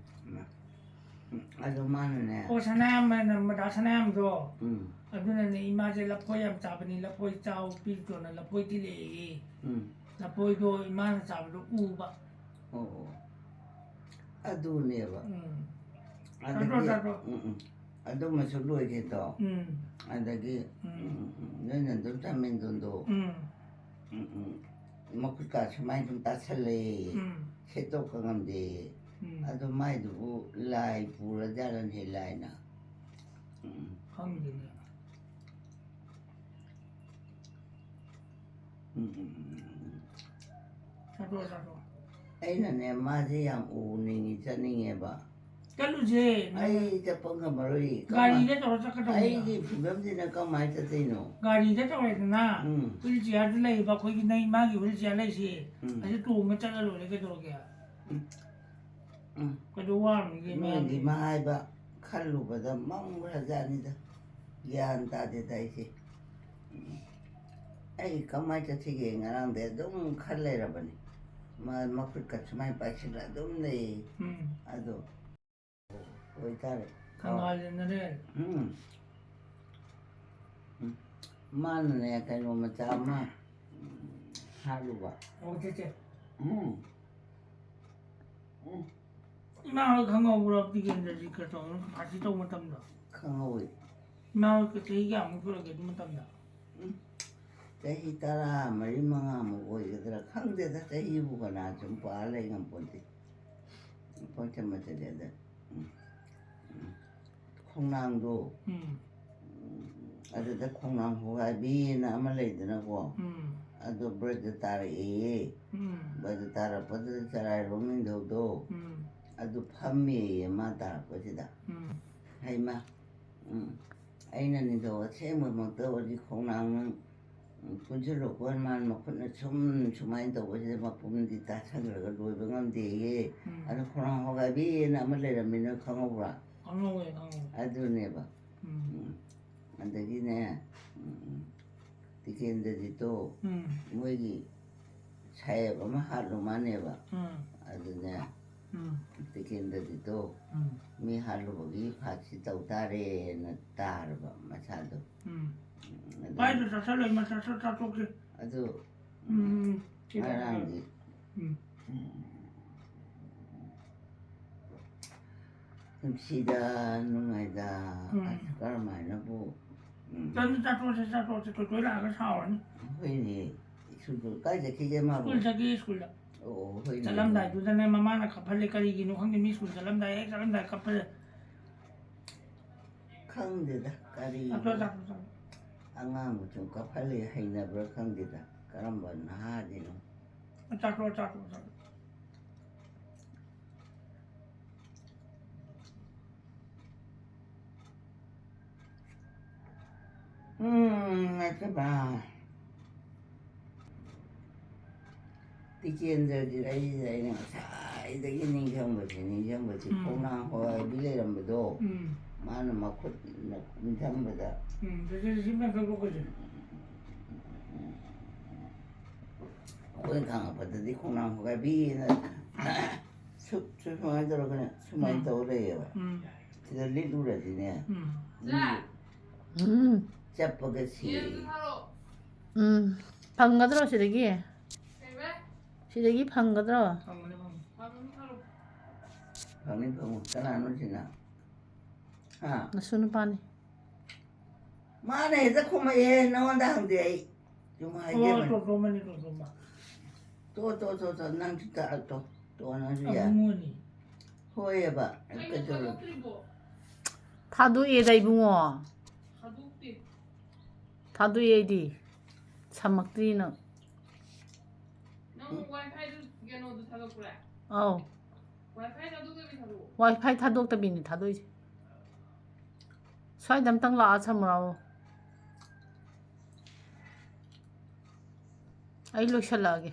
ꯏꯃꯥ꯫ ꯎꯝ, ꯑꯗꯣ ꯃꯥꯅꯅꯦ꯫ ꯑꯣ, ꯁꯅꯥꯌꯥꯝꯕꯅ, ꯃꯗꯥ ꯁꯅꯥꯌꯥꯝꯕꯗꯣ꯫ ꯎꯝ꯫ ꯑꯗꯨꯅꯅꯦ, ꯏꯃꯥꯁꯦ ꯂꯐꯣꯏ ꯌꯥꯝ ꯆꯥꯕꯅꯤ, ꯂꯐꯣꯏ ꯆꯥꯎ ꯄꯤꯔꯨꯆꯣꯅ ꯂꯐꯣꯏ ꯊꯤꯜꯂꯛꯑꯦꯌꯦ꯫ ꯎꯝ꯫ ꯂꯐꯣꯏꯗꯣ ꯏꯃꯥꯅ ꯆꯥꯕꯗꯣ ꯎꯕ꯫ ꯑꯣ, ꯑꯣ꯫ ꯑꯗꯨꯅꯦꯕ꯫ ꯎꯝ꯫ ꯑꯗꯒꯤ, ꯆꯥꯊꯣꯛ, ꯆꯥꯊꯣꯛ꯫ ꯎꯝ, ꯎꯝ꯫ ꯑꯗꯨꯃꯁꯨ ꯂꯣꯏꯒꯦꯗꯣ꯫ ꯎꯝ꯫ ꯑꯗꯒꯤ, ꯎꯝ꯫ ꯎꯝ, ꯎꯝ, ꯎꯝ, ꯅꯣꯏꯅ ꯑꯗꯨꯝ ꯆꯥꯃꯦꯟꯗꯣꯟꯗꯣ꯫ ꯎꯝ꯫ ꯎꯝ, ꯎꯝ꯫ ꯃꯈꯨꯠꯀ ꯁꯨꯃꯥꯏꯅ ꯑꯗꯨꯝ ꯇꯥꯁꯜꯂꯦ꯫ ꯎꯝ꯫ ꯁꯦꯠꯇꯣꯛꯄ ꯉꯝꯗꯦ꯫ ꯎꯝ꯫ ꯑꯗꯣ ꯃꯥꯏꯗꯨꯕꯨ ꯂꯥꯏ ꯄꯨꯔ ꯖꯥꯠꯂꯅꯦ, ꯂꯥꯏꯅ? ꯎꯝ꯫ ꯈꯪꯗꯦꯅꯦ꯫ ꯎꯝ, ꯎꯝ, ꯎꯝ, ꯎꯝ, ꯎꯝ꯫ ꯆꯥꯊꯣꯛꯑꯣ, ꯆꯥꯊꯣꯛꯑꯣ꯫ ꯑꯩꯅꯅꯦ, ꯃꯥꯁꯦ ꯌꯥꯝ ꯎꯅꯤꯡꯉꯤ, ꯆꯠꯅꯤꯡꯉꯦꯕ꯫ ꯆꯠꯂꯨꯁꯦ, ꯅꯪ ꯑꯩ ꯆꯠꯄ ꯉꯝꯃꯔꯣꯏ꯫ ꯒꯥꯔꯤꯗ ꯀꯃꯥꯏ-, ꯇꯧꯔ ꯆꯠꯀꯗꯧꯅꯤ꯫ ꯑꯩꯒꯤ ꯐꯤꯕꯝꯁꯤꯅ ꯀꯃꯥꯏꯅ ꯆꯠꯇꯣꯏꯅꯣ? ꯒꯥꯔꯤꯗ ꯇꯧꯔꯦꯗꯅ, ꯎꯝ꯫ ꯋꯤꯜ ꯆꯤꯌꯥꯔꯗ ꯂꯩꯕ ꯑꯩꯈꯣꯏꯒꯤ, ꯅꯪ ꯏꯃꯥꯒꯤ ꯋꯤꯜ ꯆꯤꯌꯥꯔ ꯂꯩꯁꯦ, ꯎꯝ꯫ ꯑꯗꯨ ꯇꯣꯡꯉ ꯆꯠꯂ ꯂꯣꯏꯔꯦ, ꯀꯩꯗꯧꯔꯒꯦ? ꯎꯝ꯫ ꯀꯩꯗꯧ ꯋꯥꯔꯨꯅꯤꯒꯦ, ꯅꯣꯏꯗꯤ ꯃꯌꯥꯝ? ꯃꯥ ꯍꯥꯏꯕ ꯈꯜꯂꯨꯕꯗ ꯃꯝꯈ꯭ꯔꯖꯥꯠꯅꯤꯗ꯫ ꯒ꯭ꯌꯥꯟ ꯇꯥꯗꯦꯗ ꯑꯩꯁꯦ꯫ ꯎꯝ꯫ ꯑꯩ ꯀꯃꯥꯏ ꯆꯠꯁꯤꯒꯦ ꯉꯔꯥꯡꯗꯩ ꯑꯗꯨꯝ ꯈꯜ ꯂꯩꯔꯕꯅꯤ꯫ ꯃꯥ ꯃꯈꯨꯠꯀ ꯁꯨꯃꯥꯏꯅ ꯄꯥꯏꯁꯤꯜꯂ ꯑꯗꯨꯝ ꯂꯩ꯫ ꯎꯝ꯫ ꯑꯗꯣ ꯑꯣꯏꯇꯥꯔꯦ꯫ ꯊꯪꯒꯥꯜ ꯖꯦꯅꯔꯦꯜ꯫ ꯎꯝ꯫ ꯎꯝ꯫ ꯃꯥꯅꯅꯦ ꯀꯩꯅꯣ ꯃꯆꯥ ꯑꯃ, ꯎꯝ, ꯍꯥꯠꯂꯨꯕ꯫ ꯑꯣ, ꯆꯦ, ꯆꯦ꯫ ꯎꯝ꯫ ꯎꯝ꯫ ꯏꯃꯥ ꯍꯣꯏ ꯈꯪꯍꯧꯕ꯭ꯔꯣ, ꯇꯤꯀꯦꯟꯗ꯭ꯔꯖꯤꯠꯀ ꯇꯧꯔꯒ ꯄꯥꯔꯇꯤ ꯇꯧꯕ ꯃꯇꯝꯗꯣ? ꯈꯪꯍꯧꯋꯤ꯫ ꯏꯃꯥ ꯍꯣꯏ ꯆꯍꯤ ꯀꯌꯥꯃꯨꯛ ꯁꯨꯔꯒꯦ ꯑꯗꯨ ꯃꯇꯝꯗ? ꯎꯝ꯫ ꯆꯍꯤ ꯇꯔꯥꯃꯔꯤ ꯃꯉꯥꯃꯨꯛ ꯑꯣꯏꯒꯗ꯭ꯔꯥ ꯈꯪꯗꯦꯗ, ꯆꯍꯤꯕꯨ ꯀꯅꯥ ꯁꯨꯝ ꯄꯥ ꯂꯩ ꯉꯝꯄꯣꯟꯇꯦ꯫ ꯄꯪꯆꯠ ꯃꯆꯠꯂꯦꯗ꯫ ꯎꯝ꯫ ꯎꯝ꯫ ꯈꯣꯡꯅꯥꯡꯗꯣ꯫ ꯎꯝ꯫ ꯎꯝ꯫ ꯑꯗꯨꯗ ꯈꯣꯡꯅꯥꯡ ꯍꯣꯒꯥꯏꯕꯤꯅ ꯑꯃ ꯂꯩꯗꯅꯀꯣ, ꯎꯝ꯫ ꯑꯗꯨ ꯕ꯭ꯔꯖ ꯇꯥꯔꯛꯑꯦꯌꯦ꯫ ꯎꯝ꯫ ꯕ꯭ꯔꯖ ꯇꯥꯔꯛꯄꯗꯨꯗ ꯆꯔꯥꯏꯔꯣꯝ ꯅꯤꯡꯊꯧꯗꯣ ꯎꯝ꯫ ꯑꯗꯨ ꯐꯝꯃꯦꯌꯦ ꯃꯥ ꯇꯥꯔꯛꯄꯁꯤꯗ꯫ ꯎꯝ꯫ ꯍꯩꯃ, ꯎꯝ, ꯑꯩꯅ ꯅꯤꯡꯊꯧ ꯑꯁꯦꯡꯕꯃꯛꯇ ꯑꯣꯏꯔꯗꯤ ꯈꯣꯡꯅꯥꯡ ꯅꯪ ꯄꯨꯟꯁꯤꯜꯂꯨꯀꯣ, ꯃꯥꯅ ꯃꯈꯨꯠꯅ ꯁꯨꯝ ꯁꯨꯃꯥꯏꯅ ꯇꯧꯕꯁꯤꯗ ꯃꯄꯨꯝꯗꯤ ꯇꯥꯁꯟꯈ꯭ꯔꯒ ꯂꯣꯏꯕ ꯉꯝꯗꯦꯌꯦ꯫ ꯎꯝ꯫ ꯑꯗꯣ ꯈꯣꯡꯅꯥꯡ ꯍꯣꯒꯥꯏꯕꯤꯅ ꯑꯃ ꯂꯩꯔꯝꯃꯤ, ꯅꯣꯏ ꯈꯪꯍꯧꯕ꯭ꯔꯥ? ꯈꯪꯍꯧꯋꯦ, ꯈꯪꯍꯧꯋꯦ꯫ ꯑꯗꯨꯅꯦꯕ꯫ ꯎꯝ꯫ ꯎꯝ꯫ ꯑꯗꯒꯤꯅꯦ, ꯎꯝ, ꯎꯝ, ꯇꯤꯀꯦꯟꯗ꯭ꯔꯖꯤꯠꯇꯣ ꯎꯝ꯫ ꯃꯣꯏꯒꯤ ꯁꯥꯍꯦꯕ ꯑꯃ ꯍꯥꯠꯂꯨ ꯃꯥꯅꯦꯕ꯫ ꯎꯝ꯫ ꯑꯗꯨꯅꯦ, ꯎꯝ꯫ ꯇꯤꯀꯦꯟꯗ꯭ꯔꯖꯤꯠꯇꯣ ꯎꯝ꯫ ꯃꯤ ꯍꯥꯠꯂꯨꯕꯒꯤ ꯐꯥꯁꯤ ꯇꯧ ꯇꯥꯔꯦꯅ ꯇꯥꯔꯕ ꯃꯁꯥꯗꯣ꯫ ꯎꯝ꯫ ꯎꯝ, ꯑꯗꯨ ꯄꯥꯏꯗꯨ ꯆꯥꯁꯜꯂꯣ, ꯏꯃꯥ, ꯆꯥꯁꯜ-, ꯆꯥꯊꯣꯛꯀꯦ꯫ ꯑꯗꯨ ꯎꯝ, ꯁꯤꯗ ꯉꯔꯥꯡꯗꯤ ꯎꯝ꯫ ꯎꯝ꯫ ꯅꯨꯡꯁꯤꯗ, ꯅꯨꯡꯉꯥꯏꯗ, ꯎꯝ꯫ ꯑꯁ, ꯀꯔꯝꯍꯥꯏꯅꯕꯨ, ꯎꯝ꯫ ꯆꯠꯂꯨ, ꯆꯠꯊꯣꯛꯑꯁꯤ, ꯆꯠꯊꯣꯛꯑꯁꯤ, ꯊꯣꯏꯊꯣꯏ ꯂꯥꯛꯑꯒ ꯁꯥꯎꯔꯅꯤ꯫ ꯍꯣꯏꯅꯦ, ꯁ꯭ꯀꯨꯜꯗꯣ ꯀꯥꯏ ꯆꯠꯈꯤꯒꯦ ꯃꯥꯕꯨ? ꯁ꯭ꯀꯨꯜ ꯆꯠꯈꯤ, ꯁ꯭ꯀꯨꯜꯗ꯫ ꯑꯣ, ꯍꯣꯏꯅꯦ꯫ ꯆꯠꯂꯝꯗꯥꯏꯗꯨꯗꯅꯦ ꯃꯃꯥꯅ ꯀꯞꯍꯜꯂꯦ, ꯀꯔꯤꯒꯤꯅꯣ ꯈꯪꯗꯦ, ꯃꯤ ꯁ꯭ꯀꯨꯜ ꯆꯠꯂꯝꯗꯥꯏ, ꯍꯦꯛ ꯆꯠꯂꯝꯗꯥꯏ ꯀꯞꯄ꯫ ꯈꯪꯗꯦꯗ, ꯀꯔꯤ ꯆꯠꯊꯣꯛ, ꯆꯠꯊꯣꯛ, ꯆꯠꯊꯣꯛ꯫ ꯑꯉꯥꯡꯕꯨ ꯁꯨꯝ ꯀꯞꯍꯜꯂꯦ, ꯍꯩꯅꯕ꯭ꯔꯥ ꯈꯪꯗꯦꯗ, ꯀꯔꯝꯕ ꯅꯍꯥꯁꯤꯅꯣ? ꯆꯥꯊꯣꯛ, ꯆꯥꯊꯣꯛ, ꯆꯥꯊꯣꯛ꯫ ꯎꯝ, ꯅꯠꯇꯦꯕ꯫ ꯇꯤꯀꯦꯟꯗ꯭ꯔꯖꯤꯠ ꯑꯩꯁꯦ ꯑꯩꯅ ꯉꯁꯥꯏꯗꯒꯤ ꯅꯤꯡꯁꯤꯡꯕꯁꯦ, ꯅꯤꯡꯁꯤꯡꯕꯁꯦ, ꯎꯝ꯫ ꯈꯣꯡꯅꯥꯡ ꯍꯣꯏꯕꯤ ꯂꯩꯔꯝꯕꯗꯣ, ꯎꯝ꯫ ꯃꯥꯅ ꯃꯈꯨꯠꯅ ꯀꯨꯝꯊꯝꯕꯗ꯫ ꯎꯝ, ꯁꯤ, ꯁꯤ, ꯁꯤ ꯃꯦꯟꯊꯣꯛꯈꯣ, ꯁꯤ꯫ ꯑꯩꯈꯣꯏꯅ ꯈꯪꯉꯛꯄꯗꯗꯤ ꯈꯣꯡꯅꯥꯡ ꯍꯣꯒꯥꯏꯕꯤꯅ ꯁꯨꯛ, ꯁꯨꯛ ꯁꯨꯃꯥꯏꯅ ꯇꯧꯔꯒꯅꯦ, ꯁꯨꯃꯥꯏꯅ ꯎꯝ꯫ ꯇꯧꯔ ꯂꯩꯌꯦꯕ꯫ ꯎꯝ꯫ ꯁꯤꯗ ꯂꯤꯠꯂꯨꯔꯗꯤꯅꯦ, ꯎꯝ꯫ ꯃꯤ ꯎꯝ꯫ ꯆꯞꯄꯒ ꯁꯤꯔꯦ꯫ ꯎꯝ꯫ ꯐꯪꯒꯗ꯭ꯔꯣ ꯁꯤꯗꯒꯤ? ꯁꯤꯗꯒꯤ ꯐꯪꯒꯗ꯭ꯔꯣ? ꯐꯪꯒꯅꯤ, ꯐꯪꯒꯅꯤ꯫ ꯐꯪꯅꯤ, ꯐꯪꯅꯤ꯫ ꯀꯅꯥꯅꯣ ꯁꯤꯅ? ꯍꯥ? ꯅꯁꯨ ꯅꯨꯄꯥꯅꯤ꯫ ꯃꯥꯅ ꯍꯦꯛꯇ ꯈꯨꯝꯃꯛꯑꯦ, ꯅꯉꯣꯟꯗ ꯍꯪꯗꯦ ꯑꯩ꯫ ꯁꯨꯝ ꯑꯣ, ꯍꯥꯏꯖꯕꯅꯤ꯫ ꯇꯣꯇꯣꯃꯅꯤ, ꯇꯣꯇꯣꯃ꯫ ꯇꯣ, ꯇꯣ, ꯇꯣ, ꯇꯣ, ꯅꯪꯁꯨ ꯇꯥꯔꯛꯇꯣ꯫ ꯇꯣ, ꯅꯪꯁꯨ ꯌꯥ-, ꯑꯕꯨꯡꯉꯣꯅꯤ꯫ ꯍꯣꯏꯑꯕ, ꯑꯩꯅ ꯀꯩꯗꯧꯔꯒꯦ? ꯊꯥꯗꯣꯛꯇ꯭ꯔꯤꯕꯣ? ꯊꯥꯗꯣꯛꯑꯦꯗ, ꯏꯕꯨꯡꯉꯣ꯫ ꯊꯥꯗꯣꯛꯇꯦ꯫ ꯊꯥꯗꯣꯛꯑꯦ ꯑꯩꯗꯤ꯫ ꯁꯝꯃꯛꯇ꯭ꯔꯤꯅ꯫ ꯅꯪ ꯋꯥꯏ ꯐꯥꯏꯗꯨ ꯀꯩꯅꯣꯗꯨ ꯊꯥꯗꯣꯛꯄ꯭ꯔꯥ? ꯑꯧ꯫ ꯋꯥꯏ ꯐꯥꯏ ꯊꯥꯗꯣꯛꯇꯕꯤ ꯊꯥꯗꯣꯛꯑꯣ꯫ ꯋꯥꯏ ꯐꯥꯏ ꯊꯥꯗꯣꯛꯇꯕꯤꯅꯤ ꯊꯥꯗꯣꯛꯏꯁꯦ꯫ ꯁ꯭ꯋꯥꯏꯗ ꯑꯝꯇꯪ ꯂꯥꯛꯑ ꯁꯝꯃꯨꯔꯛꯑꯣ꯫ ꯑꯩ ꯂꯣꯏꯁꯜꯂꯛꯑꯒꯦ꯫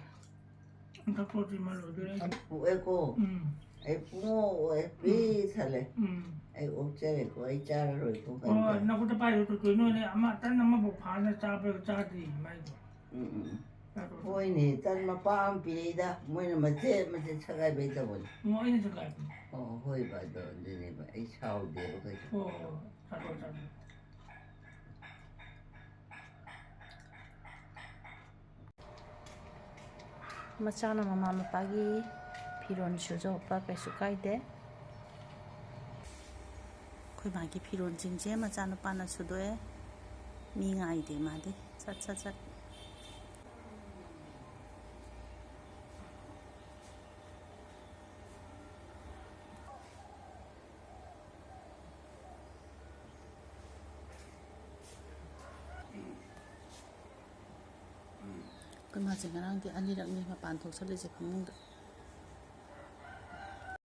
ꯍꯟꯗꯛ ꯄꯣꯠꯇꯤ ꯃꯔꯨ ꯑꯗꯨꯅ ꯑꯩ ꯄꯣꯛꯑꯦꯀꯣ ꯎꯝ ꯑꯩ ꯄꯨꯡꯉꯣ ꯑꯣꯛꯑꯦ ꯄꯤꯛ ꯊꯜꯂꯦ꯫ ꯎꯝ ꯑꯩ ꯑꯣꯛꯆꯔꯦꯀꯣ, ꯑꯩ ꯆꯥꯔꯔꯣꯏꯀꯣ ꯑꯣ ꯀꯩꯝꯇ꯫ ꯅꯈꯨꯠꯇ ꯄꯥꯏꯔꯤꯕ ꯇꯨꯇꯨ ꯅꯣꯏꯅ ꯑꯃ ꯇꯟ ꯑꯃꯐꯥꯎ ꯐꯥꯅ ꯆꯥꯕ ꯆꯥꯗ꯭ꯔꯤ ꯃꯥꯏꯗꯣ꯫ ꯎꯝ ꯎꯝ ꯎꯝ꯫ ꯆꯥꯊꯣꯛ- ꯍꯣꯏꯅꯦ, ꯇꯟ ꯃꯄꯥ ꯑꯃ ꯄꯤꯔꯛꯏꯗ, ꯃꯣꯏꯅ ꯃꯆꯦꯠ ꯃꯆꯦꯠ ꯁꯒꯥꯏꯕꯩ ꯇꯧꯕꯅꯤ꯫ ꯑꯣ ꯑꯩꯅꯁꯨ ꯀꯥꯏꯕꯅꯤ꯫ ꯑꯣ ꯍꯣꯏꯕ, ꯑꯗꯣ ꯑꯗꯨꯅꯦꯕ ꯑꯩ ꯁꯥꯎꯗꯦꯕ ꯀꯩꯁꯨ꯫ ꯑꯣ ꯆꯥꯊꯣꯛ ꯆꯥꯊꯣꯛ꯫ ꯃꯆꯥꯅ ꯃꯃꯥ ꯃꯄꯥꯒꯤ ꯐꯤꯔꯣꯜ ꯁꯨꯗꯣꯛꯄ ꯀꯩꯁꯨ ꯀꯥꯏꯗꯦ꯫ ꯑꯩꯈꯣꯏ ꯃꯥꯒꯤ ꯐꯤꯔꯣꯜꯁꯤꯡꯁꯦ ꯃꯆꯥꯅꯨꯄꯥꯅ ꯁꯨꯗꯣꯛꯑꯦ꯫ ꯃꯤ ꯉꯥꯏꯗꯦ ꯃꯥꯗꯤ꯫ ꯁꯠ ꯁꯠ ꯁꯠ꯫ ꯑꯩꯈꯣꯏ ꯃꯥꯁꯦ ꯉꯔꯥꯡꯗꯤ ꯑꯅꯤꯔꯛꯅꯤ ꯃꯄꯥꯟ ꯊꯣꯛꯆꯜꯂꯤꯁꯦ ꯐꯃꯨꯡꯗ꯫